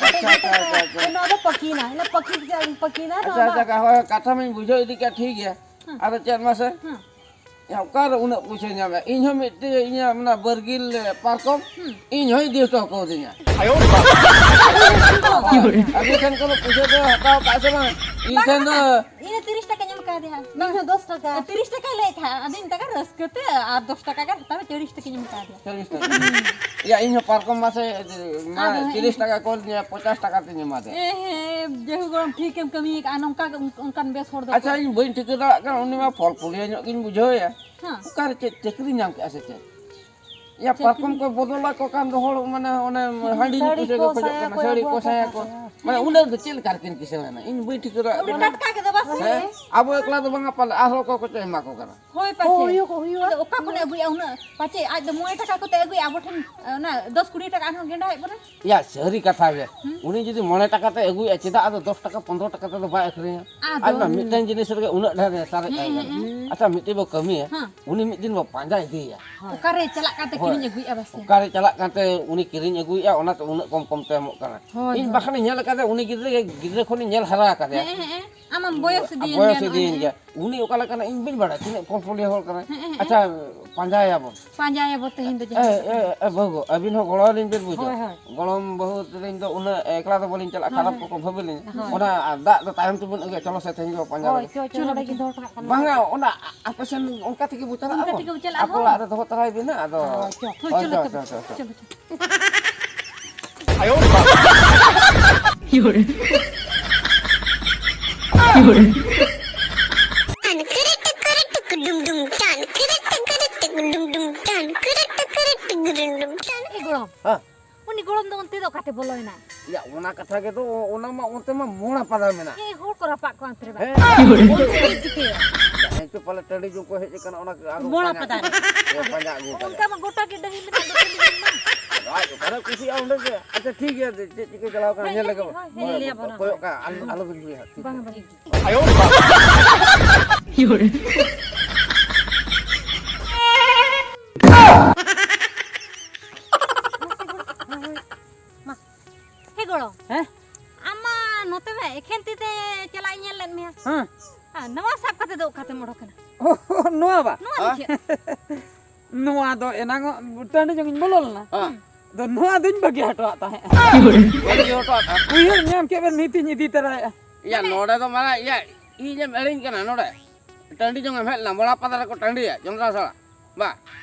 ᱟᱪᱪᱷᱟ, ᱟᱪᱪᱷᱟ, ᱟᱪᱪᱷᱟ, ᱟᱪᱪᱷᱟ᱾ ᱱᱚᱣᱟ ᱫᱚ ᱯᱟᱹᱠᱤᱱᱟ, ᱤᱱᱟᱹ ᱯᱟᱹᱠᱤ ᱡᱟ-, ᱯᱟᱹᱠᱤᱱᱟ, ᱟᱪᱪᱷᱟ, ᱱᱚᱣᱟ ᱟᱪᱪᱷᱟ, ᱵᱟᱝ᱾ ᱦᱳᱭ, ᱠᱟᱛᱷᱟ ᱢᱟᱧ ᱵᱩᱡᱷᱟᱹᱣ ᱤᱫᱤ ᱠᱮᱫ, ᱴᱷᱤᱠ ᱜᱮᱭᱟ᱾ ᱦᱮᱸ᱾ ᱟᱫᱚ ᱪᱮᱫ ᱢᱟᱥᱮ? ᱦᱮᱸ᱾ ᱭᱟ, ᱚᱠᱟᱨᱮ ᱩᱱᱟᱹᱜ ᱯᱩᱭᱥᱟᱹᱧ ᱧᱟᱢᱟ? ᱤᱧ ᱦᱚᱸ ᱢᱤᱫᱴᱮᱡ ᱤᱧᱟᱹᱜ ᱚᱱᱟ ᱵᱟᱨᱜᱤᱞ ᱯᱟᱨᱠᱚᱢ, ᱦᱩᱸ᱾ ᱤᱧ ᱦᱚᱸᱭ ᱤᱫᱤ ᱦᱚᱴᱚ ᱠᱟᱣᱫᱤᱧᱟ᱾ ᱟᱭᱳ ᱵᱟᱵᱟ᱾ ᱟᱹᱵᱤᱱ ᱴᱷᱮᱱ ᱠᱷᱚᱱ ᱯᱩᱭᱥᱟᱹ ᱫᱚ ᱦᱟᱛᱟᱣ ᱠᱟᱜ ᱥᱮ ᱵᱟᱝ? ᱤᱧ ᱵᱟᱝ, ᱴᱷᱮᱱ ᱫᱚ ᱵᱟᱝ᱾ ᱤᱧ ᱫᱚ ᱛᱤᱨᱤᱥ ᱴᱟᱠᱟᱧ ᱮᱢ ᱠᱟᱣᱫᱮᱭᱟ᱾ ᱤᱧ ᱦᱚᱸ ᱫᱚᱥ ᱴᱟᱠᱟ᱾ ᱛᱤᱨᱤᱥ ᱴᱟᱠᱟᱭ ᱞᱟᱹᱭᱮᱫ ᱛᱟᱦᱮᱸᱫ᱾ ᱟᱫᱚᱧ ᱢᱮᱛᱟᱭ ᱠᱟᱱᱟ, "ᱨᱟᱹᱥᱠᱟᱹ ᱛᱮ ᱟᱨ ᱫᱚᱥ ᱴᱟᱠᱟ ᱜᱟᱱ ᱦᱟᱛᱟᱣ ᱢᱮ, ᱪᱚᱞᱞᱤᱥ ᱴᱟᱠᱟᱧ ᱮᱢ ᱠᱟᱣᱫᱮᱭᱟ᱾" ᱪᱚᱞᱞᱤᱥ ᱴᱟᱠᱟ᱾ ᱭᱟ, ᱤᱧ ᱦᱚᱸ ᱯᱟᱨᱠᱚᱢ ᱢᱟᱥᱮ, ᱢᱟ, ᱟᱫᱚ ᱦᱮᱸ᱾ ᱛᱤᱨᱤᱥ ᱴᱟᱠᱟ ᱠᱚ ᱞᱟᱹᱭᱟ, ᱯᱚᱧᱪᱟᱥ ᱴᱟᱠᱟ ᱛᱤᱧ ᱮᱢᱟ ᱫᱮᱭᱟ᱾ ᱮ ᱦᱮᱸ, ᱡᱟᱹᱦᱩ ᱜᱚᱲᱚᱢ, ᱴᱷᱤᱠᱮᱢ ᱠᱟᱹᱢᱤ ᱟᱠᱟᱫᱼᱟ, ᱱᱚᱝᱠᱟ ᱜᱮ ᱚᱱ-, ᱚᱱᱠᱟᱱ ᱵᱮᱥ ᱦᱚᱲ ᱫᱚ ᱟᱪᱪᱷᱟ, ᱚᱠᱚᱭ? ᱤᱧ ᱵᱟᱹᱧ ᱴᱷᱤᱠᱟᱹ ᱫᱟᱲᱮᱭᱟᱜ ᱠᱟᱱᱟ, ᱩᱱᱤ ᱢᱟ ᱯᱷᱚᱞ ᱯᱷᱩᱞᱤᱭᱟᱹ ᱧᱚᱜ ᱜᱤᱧ ᱵᱩᱡᱷᱟᱹᱣᱮᱭᱟ᱾ ᱦᱮᱸ᱾ ᱚᱠᱟᱨᱮ ᱪᱮᱫ ᱪᱟᱹᱠᱨᱤ ᱧᱟᱢ ᱠᱮᱫᱼᱟ ᱥᱮ ᱪᱮᱫ? ᱭᱟ, ᱪᱟᱹᱠᱨᱤ? ᱯᱟᱨᱠᱚᱢ ᱠᱚ ᱵᱚᱫᱚᱞ ᱟᱠᱚ ᱠᱟᱱ ᱫᱚ ᱦᱚᱲ, ᱢᱟᱱᱮ, ᱚᱱᱮ ᱦᱩᱸ, ᱦᱟᱺᱰᱤ ᱧᱩ ᱥᱟᱹᱲᱤ ᱯᱩᱭᱥᱟᱹ ᱠᱚ ᱜᱮ ᱠᱷᱚᱡᱚᱜ ᱥᱟᱭᱟ ᱠᱟᱱᱟ, ᱠᱚ ᱥᱟᱹᱲᱤ ᱟᱹᱜᱩ ᱠᱚ, ᱟᱠᱚ ᱥᱟᱭᱟ ᱠᱟᱱ ᱠᱚ᱾ ᱛᱟᱦᱮᱸᱫ᱾ ᱢᱟᱱᱮ ᱩᱱᱟᱹᱜ ᱫᱚ ᱪᱮᱫ ᱞᱮᱠᱟ ᱨᱮᱠᱤᱱ ᱠᱤᱥᱟᱹᱬ ᱮᱱᱟ? ᱤᱧ ᱵᱟᱹᱧ ᱴᱷᱤᱠᱟᱹ ᱫᱟᱲᱮᱭᱟᱜ ᱠᱟᱱᱟ᱾ ᱴᱟᱴᱠᱟ ᱜᱮ ᱫᱚ ᱵᱟᱥᱮ? ᱦᱮᱸ? ᱟᱵᱚ ᱮᱠᱞᱟ ᱫᱚ ᱵᱟᱝᱟ, ᱯᱟᱞᱮ ᱟᱨᱦᱚᱸ ᱚᱠᱚᱭ ᱠᱚᱪᱚ ᱮᱢᱟ ᱠᱚ ᱠᱟᱱᱟ᱾ ᱦᱳᱭ, ᱯᱟᱪᱮ᱾ ᱦᱳᱭ, ᱦᱩᱭᱩᱜ, ᱦᱩᱭᱩᱜᱼᱟ᱾ ᱟᱫᱚ ᱚᱠᱟ ᱠᱷᱚᱱᱮ ᱟᱹᱜᱩᱭᱟ ᱩᱱᱟᱹᱜ? ᱯᱟᱪᱮ ᱟᱡ ᱫᱚ ᱢᱚᱬᱮ ᱴᱟᱠᱟ ᱠᱚᱛᱮ ᱟᱹᱜᱩᱭᱟ, ᱟᱵᱚ ᱴᱷᱮᱱ, ᱚᱱᱟ ᱫᱚᱥ ᱠᱩᱲᱤ ᱴᱟᱠᱟ ᱟᱨᱦᱚᱸ ᱜᱮᱸᱰᱟᱭᱮᱫ ᱵᱚᱱᱟ᱾ ᱭᱟ, ᱥᱟᱹᱨᱤ ᱠᱟᱛᱷᱟ ᱜᱮ᱾ ᱦᱩᱸ᱾ ᱩᱱᱤ ᱡᱩᱫᱤ ᱢᱚᱬᱮ ᱴᱟᱠᱟ ᱛᱮ ᱟᱹᱜᱩᱭᱟ, ᱪᱮᱫᱟᱜ ᱟᱫᱚ ᱫᱚᱥ ᱴᱟᱠᱟ, ᱯᱚᱱᱫᱽᱨᱚ ᱴᱟᱠᱟ ᱛᱮᱫᱚ ᱵᱟᱭ ᱟᱹᱠᱷᱨᱤᱧᱟ? ᱟᱫᱚ ᱟᱡ ᱢᱟ ᱢᱤᱫᱴᱟᱝ ᱡᱤᱱᱤᱥ ᱨᱮᱜᱮ ᱩᱱᱟᱹᱜ ᱰᱷᱮᱨ ᱮ ᱥᱟᱨᱮᱡ ᱠᱟᱭ ᱠᱟᱱᱟ᱾ ᱦᱮᱸ, ᱦᱮᱸ᱾ ᱟᱪᱪᱷᱟ, ᱢᱤᱫᱴᱤᱡ ᱵᱚ ᱠᱟᱹᱢᱤᱭᱟ, ᱦᱮᱸ᱾ ᱩᱱᱤ ᱢᱤᱫ ᱫᱤᱱ ᱵᱚ ᱯᱟᱸᱡᱟ ᱤᱫᱤᱭᱮᱭᱟ᱾ ᱦᱳᱭ᱾ ᱚᱠᱟᱨᱮ ᱪᱟᱞᱟᱜ ᱠᱟᱱᱛᱮ ᱦᱳᱭ᱾ ᱠᱤᱨᱤᱧ ᱟᱹᱜᱩᱭᱮᱫᱼᱟ ᱵᱟᱥᱮ? ᱚᱠᱟᱨᱮ ᱪᱟᱞᱟᱜ ᱠᱟᱱᱛᱮ ᱩᱱᱤ ᱠᱤᱨᱤᱧ ᱟᱹᱜᱩᱭᱮᱫᱼᱟ, ᱚᱱᱟᱛᱮ ᱩᱱᱟᱹᱜ ᱠᱚᱢ ᱠᱚᱢ ᱛᱮ ᱮᱢᱚᱜ ᱠᱟᱱᱟ᱾ ᱦᱳᱭ, ᱤᱧ ᱦᱳᱭ᱾ ᱵᱟᱠᱷᱟᱱᱤᱧ ᱧᱮᱞ ᱟᱠᱟᱫᱮ, ᱩᱱᱤ ᱜᱤᱫᱽᱨᱟᱹ ᱜᱮ, ᱜᱤᱫᱽᱨᱟᱹ ᱠᱷᱚᱱᱤᱧ ᱧᱮᱞ ᱦᱟᱨᱟ ᱟᱠᱟᱫᱮᱭᱟ᱾ ᱦᱮᱸ, ᱦᱮᱸ, ᱦᱮᱸ᱾ ᱟᱢᱟᱢ ᱵᱚᱭᱚᱥ ᱤᱫᱤᱭᱮᱱ ᱵᱚᱭᱚᱥ ᱜᱮᱭᱟ ᱱᱚᱜᱼᱚᱭ, ᱤᱫᱤᱭᱮᱱ ᱦᱮᱸ᱾ ᱜᱮᱭᱟ᱾ ᱩᱱᱤ ᱚᱠᱟ ᱞᱮᱠᱟᱱᱟᱜ ᱤᱧ ᱵᱟᱹᱧ ᱵᱟᱲᱟᱭᱟ, ᱛᱤᱱᱟᱹᱜ ᱯᱷᱚᱞ ᱯᱷᱚᱞᱤᱭᱟᱹ ᱦᱚᱲ ᱠᱟᱱᱟᱭ᱾ ᱦᱮᱸ, ᱦᱮᱸ, ᱦᱮᱸ᱾ ᱟᱪᱪᱷᱟ, ᱯᱟᱸᱡᱟᱭᱟᱵᱚᱱ᱾ ᱯᱟᱸᱡᱟᱭᱟᱵᱚ ᱛᱮᱦᱮᱧ ᱫᱚ ᱡᱟᱦᱟᱸ ᱮ, ᱞᱮᱠᱟ᱾ ᱮ, ᱮ, ᱵᱟᱹᱦᱩ ᱜᱚ, ᱟᱹᱵᱤᱱ ᱦᱚᱸ ᱜᱚᱲᱚ ᱟᱹᱞᱤᱧ ᱵᱤᱱ ᱵᱩᱡᱷᱟᱹᱣ᱾ ᱦᱳᱭ, ᱦᱳᱭ᱾ ᱜᱚᱲᱚᱢ ᱵᱟᱹᱦᱩ ᱛᱟᱹᱞᱤᱧ ᱫᱚ ᱩᱱᱟᱹᱜ ᱮᱠᱞᱟ ᱫᱚ ᱵᱟᱹᱞᱤᱧ ᱪᱟᱞᱟᱜᱼᱟ, ᱦᱳᱭ, ᱠᱷᱟᱨᱟᱯ ᱦᱳᱭ᱾ ᱠᱚᱠᱚ ᱵᱷᱟᱹᱵᱤ ᱞᱤᱧᱟ᱾ ᱦᱳᱭ᱾ ᱚᱱᱟ ᱫᱟᱜ ᱫᱚ ᱛᱟᱭᱚᱢ ᱛᱮᱵᱚᱱ ᱟᱹᱜᱩᱭᱟ, ᱪᱚᱞᱚ ᱥᱮ ᱛᱮᱦᱮᱧ ᱜᱮᱵᱚᱱ ᱯᱟᱸᱡᱟ ᱦᱳᱭ, ᱞᱮᱜᱮ᱾ ᱪᱚ, ᱪᱚ, ᱪᱚᱞᱚ, ᱱᱚᱰᱮ ᱜᱮ ᱱᱚᱰᱮ᱾ ᱫᱚᱦᱚ ᱦᱚᱴᱚ ᱠᱟᱜ ᱠᱟᱱᱟ᱾ ᱵᱟᱝᱟ, ᱚᱱᱟ ᱟ-, ᱟᱯᱮ ᱥᱮᱱ ᱚᱱᱠᱟ ᱛᱮᱜᱮ ᱵᱚ ᱪᱟᱞᱟᱜᱼᱟ ᱚᱱᱠᱟ ᱵᱚ᱾ ᱛᱮᱜᱮ ᱵᱚ ᱪᱟᱞᱟᱜᱼᱟ ᱟᱯᱮ ᱦᱳ᱾ ᱚᱲᱟᱜ ᱨᱮ ᱫᱚᱦᱚ ᱛᱚᱨᱟᱭ ᱵᱤᱱ ᱦᱟᱸᱜ, ᱟᱫᱚ ᱦᱳᱭ, ᱪᱚ, ᱦᱳᱭ, ᱪᱚᱞᱚ, ᱪᱚ, ᱪᱚᱞᱚ, ᱪᱚ, ᱪᱚ᱾ ᱪᱚᱞᱚ, ᱪᱚᱞᱚ᱾ ᱮ ᱜᱚᱲᱚᱢ, ᱦᱮᱸ᱾ ᱩᱱᱤ ᱜᱚᱲᱚᱢ ᱫᱚ ᱚᱱᱛᱮ ᱫᱚ ᱚᱠᱟᱛᱮ ᱵᱚᱞᱚᱭᱮᱱᱟ? ᱭᱟ, ᱚᱱᱟ ᱠᱟᱛᱷᱟ ᱜᱮ ᱫᱚ, ᱚᱱᱟ ᱢᱟ ᱚᱱᱛᱮ ᱢᱟ ᱢᱚᱲᱟ ᱯᱟᱫᱟ ᱢᱮᱱᱟᱜ᱾ ᱮ, ᱦᱚᱲ ᱠᱚ ᱨᱟᱯᱟᱜ ᱠᱚᱣᱟ ᱚᱱᱛᱮ ᱨᱮ ᱵᱟᱝ? ᱦᱮᱸ᱾ ᱚᱱᱛᱮ ᱨᱮ ᱪᱤᱠᱟᱹᱭᱟ? ᱡᱟᱦᱟᱸᱭ ᱪᱚ ᱯᱟᱞᱮ ᱴᱟᱺᱰᱤ ᱡᱚᱝ ᱠᱚ ᱦᱮᱡ ᱟᱠᱟᱱᱟ, ᱚᱱᱟ ᱟᱨᱦᱚᱸ ᱢᱚᱲᱟ ᱯᱟᱸᱡᱟ ᱯᱟᱫᱟ ᱨᱮ᱾ ᱦᱮᱸ, ᱯᱟᱸᱡᱟ ᱟᱹᱜᱩ ᱠᱟᱫᱟ᱾ ᱚᱱᱠᱟ ᱢᱟ ᱜᱚᱴᱟ ᱜᱮ ᱰᱟᱹᱦᱤ ᱢᱮᱱᱟᱜ ᱫᱚ ᱴᱟᱺᱰᱤ ᱡᱚᱝ ᱢᱟ᱾ ᱟᱫᱚ ᱟᱡ ᱚᱠᱟᱨᱮ ᱠᱩᱥᱤᱭᱟᱜᱼᱟ ᱚᱸᱰᱮ ᱜᱮ᱾ ᱟᱪᱪᱷᱟ, ᱴᱷᱤᱠ ᱜᱮᱭᱟ, ᱪᱮᱫ ᱪᱤᱠᱟᱹ ᱪᱟᱞᱟᱣ ᱠᱟᱱᱟ, ᱦᱳᱭ, ᱧᱮᱞ ᱞᱮᱜᱮ ᱵᱚᱱ᱾ ᱦᱳᱭ, ᱦᱳᱭ, ᱧᱮᱞ ᱞᱮᱜᱮ ᱵᱚᱱ, ᱠᱚᱭᱚᱜ ᱦᱳᱭ᱾ ᱠᱟᱜ, ᱟᱞᱚ, ᱟᱞᱚ ᱵᱤᱱ ᱦᱤᱲᱤᱭᱟ᱾ ᱴᱷᱤᱠ ᱵᱟᱝ, ᱜᱮᱭᱟ᱾ ᱵᱟᱝ᱾ ᱢᱟ᱾ ᱦᱮ ᱜᱚᱲᱚᱢ᱾ ᱦᱮᱸ? ᱟᱢ ᱢᱟ ᱱᱚᱛᱮ ᱢᱟ ᱮᱠᱷᱮᱱ ᱛᱤ ᱛᱮ ᱪᱟᱞᱟᱜ ᱤᱧ ᱧᱮᱞ ᱞᱮᱫ ᱢᱮᱭᱟ᱾ ᱦᱮᱸ᱾ ᱟᱨ ᱱᱚᱣᱟ ᱥᱟᱵ ᱠᱟᱛᱮ ᱫᱚ ᱚᱠᱟᱛᱮᱢ ᱚᱰᱚᱠ ᱮᱱᱟ? ᱚ, ᱱᱚᱣᱟ ᱵᱟ? ᱱᱚᱣᱟ ᱫᱚ ᱦᱮᱸ? ᱪᱮᱫ? ᱱᱚᱣᱟ ᱫᱚ ᱮᱱᱟᱝᱚᱜ ᱴᱟᱺᱰᱤ ᱡᱚᱝ ᱤᱧ ᱵᱚᱞᱚ ᱞᱮᱱᱟ᱾ ᱦᱮᱸ᱾ ᱟᱫᱚ ᱱᱚᱣᱟ ᱫᱚᱧ ᱵᱟᱹᱜᱤ ᱦᱚᱴᱚᱣᱟᱜ ᱛᱟᱦᱮᱸᱫ᱾ ᱵᱟᱹᱜᱤ ᱦᱚᱴᱚᱣᱟᱜ ᱛᱟᱦᱮᱸᱫ? ᱩᱭᱦᱟᱹᱨ ᱧᱟᱢ ᱠᱮᱫ ᱵᱮᱱ ᱱᱤᱛ ᱤᱧ ᱤᱫᱤ ᱛᱚᱨᱟᱭᱮᱫᱼᱟ᱾ ᱭᱟ, ᱢᱟᱱᱮ ᱱᱚᱰᱮ ᱫᱚ ᱢᱟᱱᱮ, ᱭᱟ, ᱤᱧ ᱮᱢ ᱮᱲᱮᱧ ᱠᱟᱱᱟ ᱱᱚᱰᱮ? ᱴᱟᱺᱰᱤ ᱡᱚᱝ ᱮᱢ ᱦᱮᱡ ᱞᱮᱱᱟ, ᱢᱚᱲᱟ ᱯᱟᱛᱟ ᱨᱮᱠᱚ ᱴᱟᱺᱰᱤᱭᱟ, ᱡᱚᱱᱰᱨᱟ ᱥᱟᱲᱟ᱾ ᱵᱟ᱾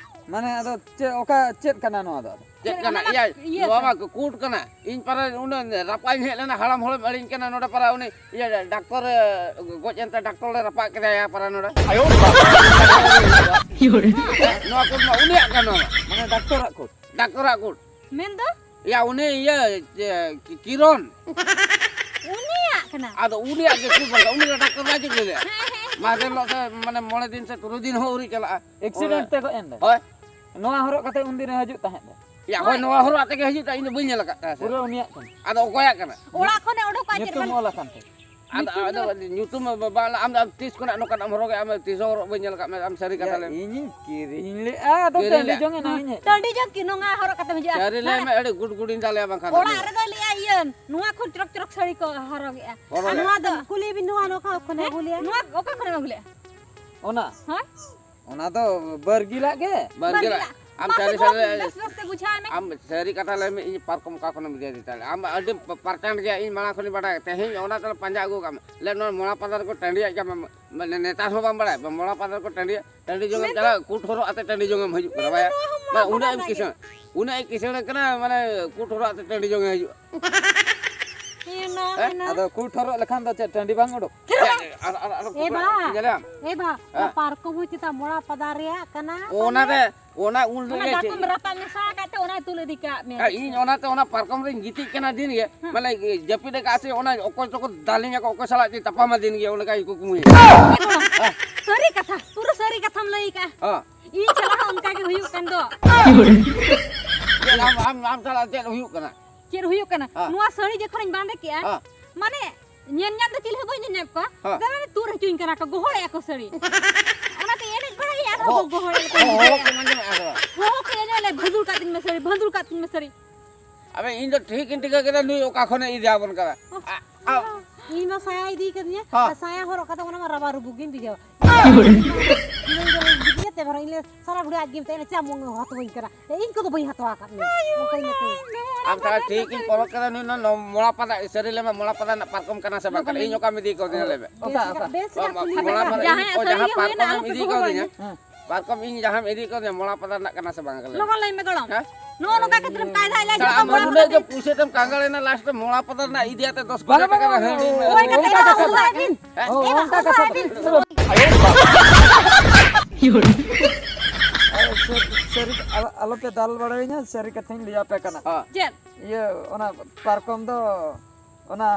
ᱢᱟᱱᱮ ᱟᱫᱚ ᱪᱮᱫ, ᱚᱠᱟ, ᱪᱮᱫ ᱠᱟᱱᱟ ᱱᱚᱣᱟ ᱫᱚ ᱟᱫᱚ? ᱪᱮᱫ ᱪᱮᱫ ᱠᱟᱱᱟ? ᱚᱱᱟ ᱢᱟ ᱤᱭᱟᱹ, ᱤᱭᱟᱹ ᱱᱚᱣᱟ ᱠᱟᱱᱟ᱾ ᱢᱟ ᱠᱩᱴ ᱠᱟᱱᱟ᱾ ᱤᱧ ᱯᱟᱨᱟ ᱩᱱᱟᱹᱜ ᱨᱟᱯᱟᱜ ᱤᱧ ᱦᱮᱡ ᱞᱮᱱᱟ, ᱦᱟᱲᱟᱢ ᱦᱚᱲᱮᱢ ᱟᱹᱲᱤᱧ ᱠᱟᱱᱟ ᱱᱚᱰᱮ ᱯᱟᱨᱟ ᱩᱱᱤ ᱤᱭᱟᱹ ᱰᱟᱠᱛᱚᱨ ᱮ ᱜᱚᱡ ᱮᱱᱛᱮ ᱰᱟᱠᱛᱚᱨ ᱞᱮ ᱨᱟᱯᱟᱜ ᱠᱮᱫᱮᱭᱟ ᱯᱟᱨᱟ ᱱᱚᱰᱮ᱾ ᱟᱭᱳ ᱵᱟᱵᱟ᱾ ᱦᱮᱸ, ᱱᱚᱣᱟ ᱠᱩᱴ ᱢᱟ ᱩᱱᱤᱭᱟᱜ ᱠᱟᱱᱟ ᱱᱚᱣᱟ᱾ ᱢᱟᱱᱮ ᱰᱟᱠᱛᱚᱨᱟᱜ ᱠᱩᱴ? ᱰᱟᱠᱛᱚᱨᱟᱜ ᱠᱩᱴ᱾ ᱢᱮᱱ ᱫᱚ? ᱭᱟ, ᱩᱱᱤ ᱤᱭᱟᱹ, ᱪᱮ, ᱠᱤ-, ᱠᱤᱨᱚᱱ᱾ ᱩᱱᱤᱭᱟᱜ ᱠᱟᱱᱟ᱾ ᱟᱫᱚ ᱩᱱᱤᱭᱟᱜ ᱜᱮ ᱠᱷᱩᱵ ᱵᱷᱟᱜᱮ, ᱩᱱᱤ ᱫᱚ ᱰᱟᱠᱛᱟᱨ ᱵᱟᱭ ᱪᱮᱠ ᱞᱮᱫᱮᱭᱟ᱾ ᱦᱮᱸ, ᱦᱮᱸ᱾ ᱢᱟᱦᱫᱮᱨ ᱦᱤᱞᱳᱜ ᱥᱮ, ᱢᱟᱱᱮ, ᱢᱚᱬᱮ ᱫᱤᱱ ᱥᱮ ᱛᱩᱨᱩᱭ ᱫᱤᱱ ᱦᱚᱸ ᱟᱹᱣᱨᱤ ᱪᱟᱞᱟᱜᱼᱟ᱾ ᱮᱠᱥᱤᱰᱮᱱᱴ ᱛᱮ ᱜᱚᱡ ᱮᱱ ᱫᱚ᱾ ᱦᱳᱭ᱾ ᱱᱚᱣᱟ ᱦᱚᱨᱚᱜ ᱠᱟᱛᱮ ᱩᱱᱫᱤᱱ ᱮ ᱦᱤᱡᱩᱜ ᱛᱟᱦᱮᱸᱫ ᱫᱚ᱾ ᱭᱟ, ᱦᱳᱭ, ᱦᱳᱭ᱾ ᱱᱚᱣᱟ ᱦᱚᱨᱚᱜ ᱟᱛᱮ ᱜᱮ ᱦᱤᱡᱩᱜ ᱛᱟᱦᱮᱸᱫ, ᱤᱧ ᱫᱚ ᱵᱟᱹᱧ ᱧᱮᱞ ᱟᱠᱟᱫ ᱛᱟᱭᱟ ᱥᱮ᱾ ᱯᱩᱨᱟᱹ ᱩᱱᱤᱭᱟᱜ ᱠᱟᱱᱟ᱾ ᱟᱫᱚ ᱚᱠᱚᱭᱟᱜ ᱠᱟᱱᱟ? ᱚᱲᱟᱜ ᱠᱷᱚᱱᱮ ᱚᱰᱚᱠᱟ ᱪᱮᱫ ᱧᱩᱛᱩᱢ ᱵᱮᱱ ᱚᱞ ᱟᱠᱟᱱ ᱛᱟᱭᱟ᱾ ᱟᱫᱚ, ᱟᱫᱚ ᱧᱩᱛᱩᱢ ᱵᱟ-, ᱵᱟ-, ᱟᱢ ᱫᱚ ᱛᱤᱥ ᱠᱷᱚᱱᱟᱜ ᱱᱚᱝᱠᱟᱱᱟᱜ ᱮᱢ ᱦᱚᱨᱚᱜᱮᱜᱼᱟ? ᱟᱢ ᱛᱤᱥ ᱦᱚᱸ ᱦᱚᱨᱚᱜ ᱵᱟᱹᱧ ᱧᱮᱞ ᱟᱠᱟᱫ ᱢᱮ, ᱟᱢ ᱥᱟᱹᱨᱤ ᱠᱟᱛᱷᱟ ᱭᱟ, ᱞᱟᱹᱭ ᱢᱮ᱾ ᱤᱧᱤᱧ ᱠᱤᱨᱤᱧ ᱞᱮᱜᱼᱟ, ᱟᱫᱚ ᱠᱤᱨᱤᱧ ᱴᱟᱺᱰᱤ ᱞᱮᱜᱼᱟ᱾ ᱡᱚᱝ ᱮᱱᱟᱹᱧ ᱦᱮᱡ ᱴᱟᱺᱰᱤ ᱡᱚᱝ ᱠᱤ ᱱᱚᱝᱟ ᱦᱚᱨᱚᱜ ᱠᱟᱛᱮᱢ ᱦᱤᱡᱩᱜᱼᱟ? ᱥᱟᱹᱨᱤ ᱞᱟᱹᱭ ᱦᱮᱸ? ᱢᱮ, ᱟᱹᱰᱤ ᱜᱩᱰ ᱜᱩᱰᱤᱧ ᱫᱟᱞᱮᱭᱟ ᱵᱟᱝᱠᱷᱟᱱ ᱫᱚ᱾ ᱚᱲᱟᱜ ᱨᱮᱫᱚ ᱞᱟᱹᱭᱟ ᱤᱭᱟᱹ, ᱱᱚᱣᱟ ᱠᱷᱚᱱ ᱪᱚᱨᱚᱠ ᱪᱚᱨᱚᱠ ᱥᱟᱹᱲᱤ ᱠᱚ ᱦᱚᱨᱚᱜᱮᱜᱼᱟ᱾ ᱦᱚᱨᱚᱜᱮᱜᱼᱟ᱾ ᱟᱨ ᱱᱚᱣᱟ ᱫᱚ? ᱠᱩᱞᱤ ᱵᱤᱱ, ᱱᱚᱣᱟ ᱱᱚᱝᱠᱟ ᱠᱷᱚᱱᱮ ᱦᱮᱸ? ᱟᱹᱜᱩ ᱞᱮᱜᱼᱟ? ᱱᱚᱣᱟ ᱚᱠᱟ ᱠᱷᱚᱱᱮᱢ ᱟᱹᱜᱩ ᱞᱮᱜᱼᱟ? ᱚᱱᱟ? ᱦᱮᱸ? ᱚᱱᱟ ᱫᱚ ᱵᱟᱨᱜᱤᱞᱟᱜ ᱜᱮ᱾ ᱵᱟᱨᱜᱤᱞᱟᱜ᱾ ᱵᱟᱨᱜᱤᱞᱟᱜ᱾ ᱟᱢ ᱵᱟᱠᱚ ᱥᱟᱹᱨᱤ ᱫᱚᱦᱚ ᱥᱟᱹᱨᱤ ᱵᱮᱥ ᱵᱮᱥ ᱛᱮ ᱵᱩᱡᱷᱟᱹᱣ ᱢᱮ᱾ ᱟᱢ ᱥᱟᱹᱨᱤ ᱠᱟᱛᱷᱟ ᱞᱟᱹᱭ ᱢᱮ, ᱤᱧ ᱯᱟᱨᱠᱚᱢ ᱚᱠᱟ ᱠᱷᱚᱱᱮᱢ ᱤᱫᱤᱭᱟᱫᱤᱧ ᱛᱟᱦᱞᱮ? ᱟᱢ ᱟᱹᱰᱤ ᱯᱟᱨᱪᱟᱱᱴ ᱜᱮᱭᱟ, ᱤᱧ ᱢᱟᱲᱟᱝ ᱠᱷᱚᱱᱤᱧ ᱵᱟᱰᱟᱭᱟ᱾ ᱛᱮᱦᱮᱧ ᱚᱱᱟ ᱛᱮᱞᱮ ᱯᱟᱸᱡᱟ ᱟᱹᱜᱩ ᱠᱟᱜ ᱢᱮ᱾ ᱞᱮ, ᱱᱚᱣᱟ ᱢᱚᱲᱟ ᱯᱟᱛᱟ ᱨᱮᱠᱚ ᱴᱟᱺᱰᱤᱭᱟᱜ ᱠᱟᱱᱟ, ᱢᱟᱱᱮ ᱱᱮᱛᱟᱨ ᱦᱚᱸ ᱵᱟᱢ ᱵᱟᱲᱟᱭᱟ? ᱢᱚᱲᱟ ᱯᱟᱛᱟ ᱨᱮᱠᱚ ᱴᱟᱺᱰᱤᱭᱟ, ᱴᱟᱺᱰᱤ ᱡᱚᱝ ᱮᱢ ᱢᱮᱱᱫᱚ ᱪᱟᱞᱟᱜᱼᱟ, ᱠᱩᱴ ᱦᱚᱨᱚᱜ ᱟᱛᱮ ᱴᱟᱺᱰᱤ ᱡᱚᱝ ᱮᱢ ᱦᱤᱡᱩᱜ ᱠᱟᱱᱟ, ᱢᱮᱱᱫᱚ ᱵᱟᱭᱟ? ᱱᱚᱣᱟ ᱦᱚᱸ ᱢᱟ ᱢᱚᱲᱟ ᱩᱱᱟᱹᱜ ᱯᱟᱛᱟ ᱮᱢ ᱜᱮ᱾ ᱠᱤᱥᱟᱹᱬ, ᱩᱱᱟᱹᱜ ᱮ ᱠᱤᱥᱟᱹᱬ ᱠᱟᱱᱟ, ᱢᱟᱱᱮ ᱠᱩᱴ ᱦᱚᱨᱚᱜ ᱟᱛᱮ ᱴᱟᱺᱰᱤ ᱡᱚᱝ ᱮ ᱦᱤᱡᱩᱜᱼᱟ᱾ ᱦᱮᱸ, ᱱᱟ, ᱦᱮᱸ? ᱦᱮᱸ, ᱱᱟ᱾ ᱟᱫᱚ ᱠᱩᱴ ᱦᱚᱨᱚᱜ ᱞᱮᱠᱷᱟᱱ ᱫᱚ ᱪᱮᱫ ᱴᱟᱺᱰᱤ ᱵᱟᱝ ᱩᱰᱩᱠ? ᱟᱨ, ᱟᱨ, ᱟᱨ, ᱮ ᱵᱟ, ᱧᱮᱞᱮᱭᱟᱢ? ᱮ ᱵᱟ, ᱦᱮᱸ? ᱯᱟᱨᱠᱚᱢ ᱦᱚᱸ ᱪᱮᱛᱟ ᱢᱚᱲᱟ ᱯᱟᱫᱟ ᱨᱮᱭᱟᱜ ᱠᱟᱱᱟ, ᱚᱱᱟ ᱯᱟᱞᱮ? ᱨᱮ, ᱚᱱᱟ ᱩᱞ ᱚᱱᱟ ᱨᱮᱜᱮ ᱰᱟᱠᱚᱢ ᱪᱮᱫ? ᱨᱟᱯᱟᱜ ᱢᱮᱥᱟ ᱟᱠᱟᱫ ᱛᱮ ᱚᱱᱟᱭ ᱛᱩᱞ ᱤᱫᱤ ᱠᱟᱜ ᱢᱮᱭᱟ᱾ ᱟᱨ ᱤᱧ ᱚᱱᱟᱛᱮ ᱚᱱᱟ ᱯᱟᱨᱠᱚᱢ ᱨᱤᱧ ᱜᱤᱛᱤᱡ ᱠᱟᱱᱟ ᱫᱤᱱ ᱜᱮ, ᱦᱮᱸ᱾ ᱢᱟᱱᱮ ᱡᱟᱹᱯᱤᱫ ᱟᱠᱟᱫ ᱥᱮ ᱚᱱᱟ ᱚᱠᱚᱭ ᱪᱚᱠᱚ ᱫᱟᱞᱤᱧ ᱟᱠᱚ, ᱚᱠᱚᱭ ᱥᱟᱞᱟᱜ ᱪᱮᱫ ᱛᱟᱯᱟᱢᱟ ᱫᱤᱱ ᱜᱮ, ᱚᱱᱠᱟᱧ ᱠᱩᱠᱢᱩᱭᱟ᱾ ᱮ ᱜᱚᱲᱚᱢ, ᱥᱟᱹᱨᱤ ᱠᱟᱛᱷᱟ, ᱯᱩᱨᱟᱹ ᱥᱟᱹᱨᱤ ᱠᱟᱛᱷᱟᱢ ᱞᱟᱹᱭ ᱟᱠᱟᱫᱼᱟ᱾ ᱦᱮᱸ᱾ ᱤᱧ ᱥᱟᱞᱟᱜ ᱦᱚᱸ ᱚᱱᱠᱟ ᱜᱮ ᱦᱩᱭᱩᱜ ᱠᱟᱱ ᱫᱚ᱾ ᱪᱮᱫ ᱟᱢ, ᱟᱢ, ᱟᱢ ᱥᱟᱞᱟᱜ ᱪᱮᱫ ᱦᱩᱭᱩᱜ ᱠᱟᱱᱟ? ᱪᱮᱫ ᱦᱩᱭᱩᱜ ᱠᱟᱱᱟ? ᱦᱮᱸ᱾ ᱱᱚᱣᱟ ᱥᱟᱹᱲᱤ ᱡᱚᱠᱷᱚᱱᱤᱧ ᱵᱟᱸᱫᱮ ᱠᱮᱜᱼᱟ, ᱦᱮᱸ᱾ ᱢᱟᱱᱮ ᱧᱮᱞ ᱧᱟᱢ ᱫᱚ ᱪᱤᱞᱤ ᱦᱚᱸ ᱵᱟᱹᱧ ᱧᱮᱞ ᱧᱟᱢ ᱠᱚᱣᱟ᱾ ᱦᱮᱸ᱾ ᱫᱚᱢᱮ ᱛᱩᱫ ᱦᱚᱪᱚᱧ ᱠᱟᱱᱟ ᱠᱚ, ᱜᱚᱦᱚᱲᱮᱜᱼᱟ ᱠᱚ ᱥᱟᱹᱲᱤ᱾ ᱚᱱᱟᱛᱮ ᱮᱱᱮᱡ ᱵᱟᱲᱟᱭᱮᱫᱼᱟ ᱟᱨᱦᱚᱸ ᱦᱚᱸ᱾ ᱠᱚ ᱜᱚᱦᱚᱲᱮᱫ ᱦᱚᱸ, ᱦᱚᱸ, ᱞᱮᱠᱟ᱾ ᱦᱚᱸ, ᱠᱚ ᱟᱸᱡᱚᱢᱮᱫᱼᱟ ᱥᱮ ᱵᱟᱝ? ᱦᱚᱸ, ᱠᱚ ᱟᱸᱡᱚᱢᱮᱫᱼᱟ, "ᱵᱷᱟᱹᱫᱩᱲ ᱠᱟᱜ ᱛᱤᱧ ᱢᱮ ᱥᱟᱹᱲᱤ, ᱵᱷᱟᱹᱫᱩᱲ ᱠᱟᱜ ᱛᱤᱧ ᱢᱮ ᱥᱟᱹᱲᱤ᱾" ᱟᱵᱮ, ᱤᱧ ᱫᱚ ᱴᱷᱤᱠ ᱤᱧ ᱴᱷᱤᱠᱟᱹ ᱠᱮᱫᱟ ᱱᱩᱭ ᱚᱠᱟ ᱠᱷᱚᱱᱮ ᱤᱫᱤ ᱟᱵᱚᱱ ᱠᱟᱱᱟ᱾ ᱟ, ᱟ᱾ ᱤᱧ ᱢᱟ ᱥᱟᱭᱟ ᱤᱫᱤ ᱠᱟᱫᱤᱧᱟ, ᱦᱚᱸ᱾ ᱟᱨ ᱥᱟᱭᱟ ᱦᱚᱨᱚᱜ ᱠᱟᱛᱮ ᱚᱱᱟ ᱢᱟ ᱨᱟᱵᱟᱨᱩᱵᱩ ᱜᱤᱧ ᱵᱩᱡᱷᱟᱹᱣᱟ᱾ ᱤᱧ ᱫᱚ ᱤᱫᱤ ᱠᱟᱛᱮ ᱵᱟᱨᱚ ᱤᱧ ᱞᱟᱹᱭᱟ, "ᱥᱟᱞᱟ ᱵᱩᱲᱦᱤ ᱟᱡ ᱜᱮ ᱢᱮᱛᱟᱭ ᱠᱟᱱᱟ, ᱪᱟᱢ ᱦᱟᱛᱟᱣᱟᱹᱧ ᱠᱟᱱᱟ᱾ ᱤᱧ ᱠᱚᱫᱚ ᱵᱟᱹᱧ ᱦᱟᱛᱟᱣᱟ ᱟᱠᱟᱫ ᱢᱮᱭᱟ᱾" ᱚᱱᱠᱟᱧ ᱢᱮᱛᱟᱭᱟ᱾ ᱟᱢ ᱥᱟᱞᱟ ᱴᱷᱤᱠ ᱤᱧ ᱯᱚᱨᱚᱠ ᱠᱮᱫᱟ, ᱱᱩᱭ ᱱᱚᱣᱟ ᱢᱚᱲᱟ ᱯᱟᱫᱟ ᱥᱟᱹᱨᱤ ᱞᱟᱹᱭ ᱢᱮ, ᱢᱚᱲᱟ ᱯᱟᱫᱟ ᱨᱮᱱᱟᱜ ᱯᱟᱨᱠᱚᱢ ᱠᱟᱱᱟ ᱥᱮ ᱵᱟᱝ ᱠᱟᱱᱟ? ᱤᱧ ᱚᱠᱟᱢ ᱤᱫᱤ ᱠᱟᱣᱫᱤᱧᱟ ᱞᱟᱹᱭ ᱢᱮ? ᱚᱠᱟ, ᱚᱠᱟ? ᱵᱮᱥ ᱚ, ᱞᱮᱠᱟ ᱢᱚ-, ᱠᱩᱞᱤ ᱢᱚᱲᱟ ᱢᱮ᱾ ᱯᱟᱫᱟ, ᱡᱟᱦᱟᱸᱭᱟᱜ ᱚ, ᱥᱟᱹᱨᱤ ᱡᱟᱦᱟᱸ ᱜᱮ ᱯᱟᱨᱠᱚᱢ ᱦᱩᱭᱱᱟ, ᱮᱢ ᱟᱞᱚ ᱯᱮ ᱤᱫᱤ ᱜᱚᱦᱚᱲ ᱠᱟᱣᱫᱤᱧᱟ᱾ ᱤᱧᱟ᱾ ᱦᱮᱸ᱾ ᱯᱟᱨᱠᱚᱢ ᱤᱧ ᱡᱟᱦᱟᱸᱢ ᱤᱫᱤ ᱠᱟᱣᱫᱤᱧᱟ, ᱢᱚᱲᱟ ᱯᱟᱫᱟ ᱨᱮᱱᱟᱜ ᱠᱟᱱᱟ ᱥᱮ ᱵᱟᱝ ᱠᱟᱱᱟ? ᱞᱚᱜᱚᱱ ᱞᱟᱹᱭ ᱢᱮ ᱜᱚᱲᱚᱢ᱾ ᱦᱮᱸ? ᱱᱚᱜᱼᱚ ᱱᱚᱝᱠᱟ ᱠᱟᱛᱮᱢ ᱠᱟᱭᱫᱟ ᱮᱫᱟ, ᱥᱟᱞᱟ ᱡᱚᱛᱚ ᱟᱢ ᱢᱚᱲᱟ ᱩᱱᱟᱹᱜ ᱯᱟᱫᱟ ᱜᱮ ᱨᱮ᱾ ᱯᱩᱭᱥᱟᱹ ᱛᱮᱢ ᱠᱟᱸᱜᱟᱞ ᱮᱱᱟ, ᱞᱟᱥᱴ ᱨᱮ ᱢᱚᱲᱟ ᱯᱟᱫᱟ ᱨᱮᱱᱟᱜ ᱤᱫᱤ ᱟᱛᱮ ᱫᱚᱥ ᱠᱳᱴᱤ ᱵᱟᱝᱟ, ᱴᱟᱠᱟ ᱵᱟᱝᱟ, ᱨᱮᱱᱟᱜ ᱦᱟᱺᱰᱤ ᱢᱮ᱾ ᱚᱠᱚᱭ ᱠᱟᱛᱮ ᱚᱱᱠᱟ ᱠᱟᱛᱷᱟ ᱫᱚ ᱵᱟᱝ᱾ ᱦᱮᱸ? ᱚ, ᱚᱱᱠᱟ ᱠᱟᱛᱷᱟ ᱫᱚ ᱵᱟᱝ᱾ ᱥᱟᱹᱨᱤ ᱟᱞᱚ- ᱟᱞᱚᱯᱮ ᱫᱟᱞ ᱵᱟᱲᱟᱭᱤᱧᱟ, ᱥᱟᱹᱨᱤ ᱠᱟᱛᱷᱟᱧ ᱞᱟᱹᱭ ᱟᱯᱮ ᱠᱟᱱᱟ᱾ ᱦᱮᱸ᱾ ᱪᱮᱫ? ᱤᱭᱟᱹ, ᱚᱱᱟ ᱯᱟᱨᱠᱚᱢ ᱫᱚ ᱚᱱᱟ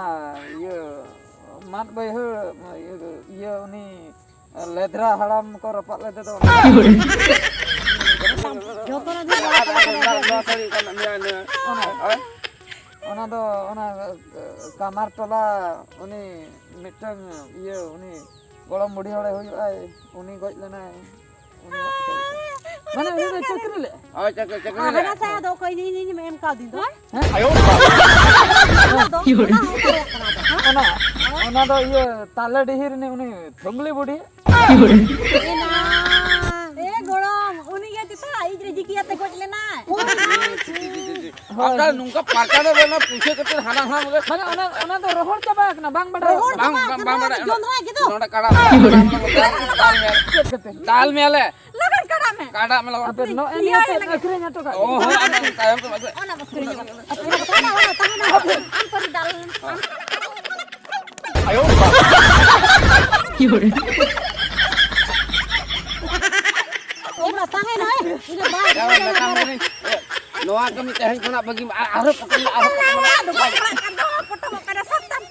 ᱤᱭᱟᱹ ᱢᱟᱫ ᱵᱟᱹᱭᱦᱟᱹᱲ, ᱤᱭᱟᱹ, ᱩᱱᱤ ᱞᱮᱫᱽᱨᱟ ᱦᱟᱲᱟᱢ ᱠᱚ ᱨᱟᱯᱟᱜ ᱞᱮᱫᱮ ᱫᱚ᱾ ᱡᱚᱛᱚ ᱨᱮ ᱫᱚ ᱟᱨ ᱟᱨ ᱱᱚᱣᱟ ᱥᱟᱹᱲᱤ ᱠᱟᱱᱟ, ᱱᱤᱭᱟᱹ, ᱱᱤᱭᱟᱹ᱾ ᱚᱱᱟ, ᱦᱳᱭ᱾ ᱚᱱᱟ ᱫᱚ ᱚᱱᱟ ᱠᱟᱢᱟᱨ ᱴᱚᱞᱟ ᱩᱱᱤ ᱢᱤᱫᱴᱟᱝ ᱤᱭᱟᱹ, ᱩᱱᱤ ᱜᱚᱲᱚᱢ ᱵᱩᱰᱷᱤ ᱦᱚᱲᱮ ᱦᱩᱭᱩᱜᱼᱟᱭ, ᱩᱱᱤ ᱜᱚᱡ ᱞᱮᱱᱟᱭ᱾ ᱩᱱᱤᱭᱟᱜ ᱠᱷᱮᱞ ᱠᱚ᱾ ᱢᱟᱱᱮ ᱩᱱᱤ ᱫᱚ ᱪᱟᱹᱠᱨᱤ ᱞᱮᱫᱼᱟ᱾ ᱦᱳᱭ, ᱪᱟᱹᱠᱨᱤ, ᱪᱟᱹᱠᱨᱤ ᱟᱨ ᱞᱮᱫᱼᱟ᱾ ᱦᱟᱱᱟ ᱥᱟᱭᱟ ᱫᱚ ᱚᱠᱚᱭ ᱤᱧ, ᱤᱧ, ᱤᱧ ᱮᱢ ᱠᱟᱣᱫᱤᱧ ᱫᱚ? ᱦᱮᱸ? ᱚᱱᱟ ᱫᱚ, ᱚᱱᱟ ᱦᱚᱸ ᱚᱠᱚᱭᱟᱜ ᱠᱟᱱᱟ ᱫᱚ? ᱦᱮᱸ? ᱚᱱᱟ, ᱚᱱᱟ ᱫᱚ ᱤᱭᱟᱹ ᱛᱟᱞᱮ ᱰᱤᱦᱤ ᱨᱤᱱᱤᱡ ᱩᱱᱤ ᱛᱷᱩᱢᱞᱤ ᱵᱩᱰᱷᱤ᱾ ᱮ ᱜᱚᱲᱚᱢ, ᱩᱱᱤ ᱜᱮ ᱪᱮᱛᱟ ᱤᱧ ᱨᱮ ᱡᱤᱠᱤ ᱟᱛᱮ ᱜᱚᱡ ᱞᱮᱱᱟᱭ᱾ ᱦᱳᱭ᱾ ᱟᱢ ᱫᱚ ᱱᱚᱝᱠᱟ ᱯᱟᱨᱠᱟ ᱫᱚ ᱵᱟᱝ, ᱯᱩᱭᱥᱟᱹ ᱠᱟᱛᱮ ᱦᱟᱱᱟ ᱱᱟᱣᱟ ᱢᱟᱱᱮ ᱚᱱᱟ, ᱚᱱᱟ ᱫᱚ ᱨᱚᱦᱚᱲ ᱪᱟᱵᱟ ᱟᱠᱟᱱᱟ, ᱵᱟᱝ ᱵᱟᱰᱟᱭᱚᱜ ᱨᱚᱦᱚᱲ ᱠᱟᱱᱟ᱾ ᱵᱟᱝ, ᱪᱟᱵᱟ ᱵᱟᱝ ᱟᱠᱟᱱᱟ, ᱵᱟᱰᱟᱭᱚᱜ ᱠᱟᱱᱟ᱾ ᱡᱚᱸᱰᱨᱟ ᱜᱮᱫᱚ᱾ ᱱᱚᱰᱮ ᱠᱟᱰᱟ, ᱪᱮᱫ ᱠᱟᱛᱮ? ᱫᱟᱞ ᱢᱮᱭᱟᱞᱮ᱾ ᱞᱟᱜᱟᱱ ᱠᱟᱰᱟ ᱢᱮ᱾ ᱠᱟᱰᱟ ᱢᱮ ᱞᱟᱜᱟᱱ᱾ ᱟᱯᱮ ᱱᱚᱜᱼᱚᱭ ᱤᱭᱟᱹ ᱱᱤᱭᱟᱹ ᱯᱮ ᱞᱟᱹᱜᱤᱫ᱾ ᱟᱹᱠᱷᱨᱤᱧ ᱦᱚᱴᱚ ᱠᱟᱜ ᱚ, ᱦᱚᱸ, ᱟᱢ ᱛᱟᱭᱚᱢ ᱛᱮ ᱵᱟᱡᱮ᱾ ᱚᱱᱟ ᱵᱟᱠᱚ ᱟᱹᱠᱷᱨᱤᱧᱚᱜᱼᱟ᱾ ᱟᱯᱮ ᱫᱚ ᱛᱟᱦᱮᱱᱟ, ᱚᱱᱟ ᱛᱟᱦᱮᱱᱟ᱾ ᱟᱢ ᱯᱟᱹᱨᱤ ᱫᱟᱞ᱾ ᱟᱭᱳ ᱵᱟᱵᱟ᱾ ᱤᱧ ᱢᱟ ᱛᱟᱦᱮᱱᱟ, ᱤᱧ ᱢᱟ ᱵᱟᱭ ᱡᱟᱣ ᱢᱮᱛᱟᱢ ᱠᱟᱹᱱᱟᱹᱧ, ᱮ, ᱱᱚᱣᱟ ᱠᱟᱹᱢᱤ ᱛᱮᱦᱮᱧ ᱠᱷᱚᱱᱟᱜ ᱵᱟᱹᱜᱤ ᱢᱮ᱾ ᱟᱨ, ᱟᱨᱦᱚᱸ ᱯᱚᱴᱚᱢ ᱢᱮ, ᱟᱨᱦᱚᱸ ᱯᱚᱴᱚᱢ ᱢᱮ᱾ ᱱᱚᱣᱟ ᱫᱚ ᱵᱟᱝ ᱯᱟᱲᱟᱜ ᱠᱟᱱ ᱫᱚ, ᱯᱚᱴᱚᱢᱚᱜ ᱠᱟᱱᱟ, ᱥᱟᱵ ᱛᱟᱢ᱾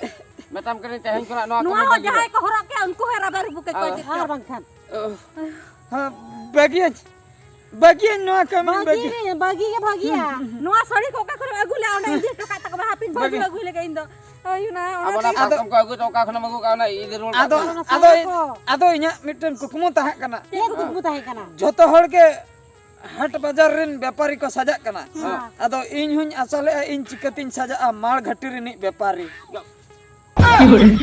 ᱢᱮᱛᱟᱢ ᱠᱟᱹᱱᱟᱹᱧ ᱛᱮᱦᱮᱧ ᱠᱷᱚᱱᱟᱜ ᱱᱚᱣᱟ ᱱᱚᱣᱟ ᱠᱟᱹᱢᱤ ᱦᱚᱸ ᱵᱟᱹᱜᱤ ᱢᱮ᱾ ᱡᱟᱦᱟᱸᱭ ᱠᱚ ᱦᱚᱨᱚᱜ ᱠᱮᱜᱼᱟ, ᱩᱱᱠᱩ ᱦᱚᱸ ᱨᱟᱵᱟᱨ ᱨᱩᱵᱩ ᱠᱟᱠᱚ ᱟᱨ ᱪᱮᱫ ᱪᱚ᱾ ᱵᱟᱝᱠᱷᱟᱱ᱾ ᱚ᱾ ᱦᱮᱸ, ᱵᱟᱹᱜᱤᱭᱟᱹᱧ, ᱵᱟᱹᱜᱤᱭᱟᱹᱧ ᱱᱚᱣᱟ ᱠᱟᱹᱢᱤ, ᱵᱟᱹᱜᱤ᱾ ᱵᱟᱹᱜᱤ, ᱵᱟᱹᱜᱤ ᱜᱮ ᱵᱷᱟᱹᱜᱤᱭᱟ᱾ ᱱᱚᱣᱟ ᱥᱟᱹᱲᱤ ᱠᱚ ᱚᱠᱟ ᱠᱚᱨᱮᱢ ᱟᱹᱜᱩ ᱞᱮᱜᱼᱟ? ᱚᱸᱰᱮ ᱤᱫᱤ ᱦᱚᱴᱚ ᱠᱟᱜ ᱛᱟᱠᱚ ᱢᱮ, ᱦᱟᱯᱮᱧ ᱵᱟᱹᱜᱤ᱾ ᱵᱷᱟᱹᱜᱤ ᱟᱹᱜᱩᱭ ᱞᱮᱜᱮ ᱤᱧ ᱫᱚ᱾ ᱦᱳᱭ, ᱚᱱᱟ, ᱚᱱᱟ ᱟᱵᱚ ᱚᱱᱟ ᱛᱮᱜᱮ᱾ ᱯᱟᱨᱠᱚᱢ ᱠᱚ ᱟᱹᱜᱩ ᱦᱚᱴᱚ ᱚᱠᱟ ᱠᱷᱚᱱᱮᱢ ᱟᱹᱜᱩ ᱠᱟᱜᱼᱟ, ᱚᱱᱟ ᱤᱫᱤ ᱨᱩᱣᱟᱹᱲ ᱟᱫᱚ, ᱠᱟᱜ ᱢᱮ᱾ ᱚᱱᱟ ᱟᱫᱚ, ᱥᱟᱹᱲᱤ ᱠᱚ᱾ ᱟᱫᱚ ᱤᱧᱟᱹᱜ ᱢᱤᱫᱴᱮᱱ ᱠᱩᱠᱢᱩ ᱛᱟᱦᱮᱸ ᱠᱟᱱᱟ᱾ ᱪᱮᱫ ᱠᱩᱠᱢᱩ ᱛᱟᱦᱮᱸ ᱠᱟᱱᱟ? ᱡᱷᱚᱛᱚ ᱦᱚᱲ ᱜᱮ ᱦᱟᱴ ᱵᱟᱡᱟᱨ ᱨᱮᱱ ᱵᱮᱯᱟᱨᱤ ᱠᱚ ᱥᱟᱡᱟᱜ ᱠᱟᱱᱟ᱾ ᱦᱮᱸ᱾ ᱟᱫᱚ ᱤᱧ ᱦᱚᱸᱧ ᱟᱥᱟ ᱞᱮᱜᱼᱟ, ᱤᱧ ᱪᱤᱠᱟᱹᱛᱤᱧ ᱥᱟᱡᱟᱜᱼᱟ ᱢᱟᱲ ᱜᱷᱟᱴᱤ ᱨᱤᱱᱤᱡ ᱵᱮᱯᱟᱨᱤ᱾ ᱦᱮᱸ?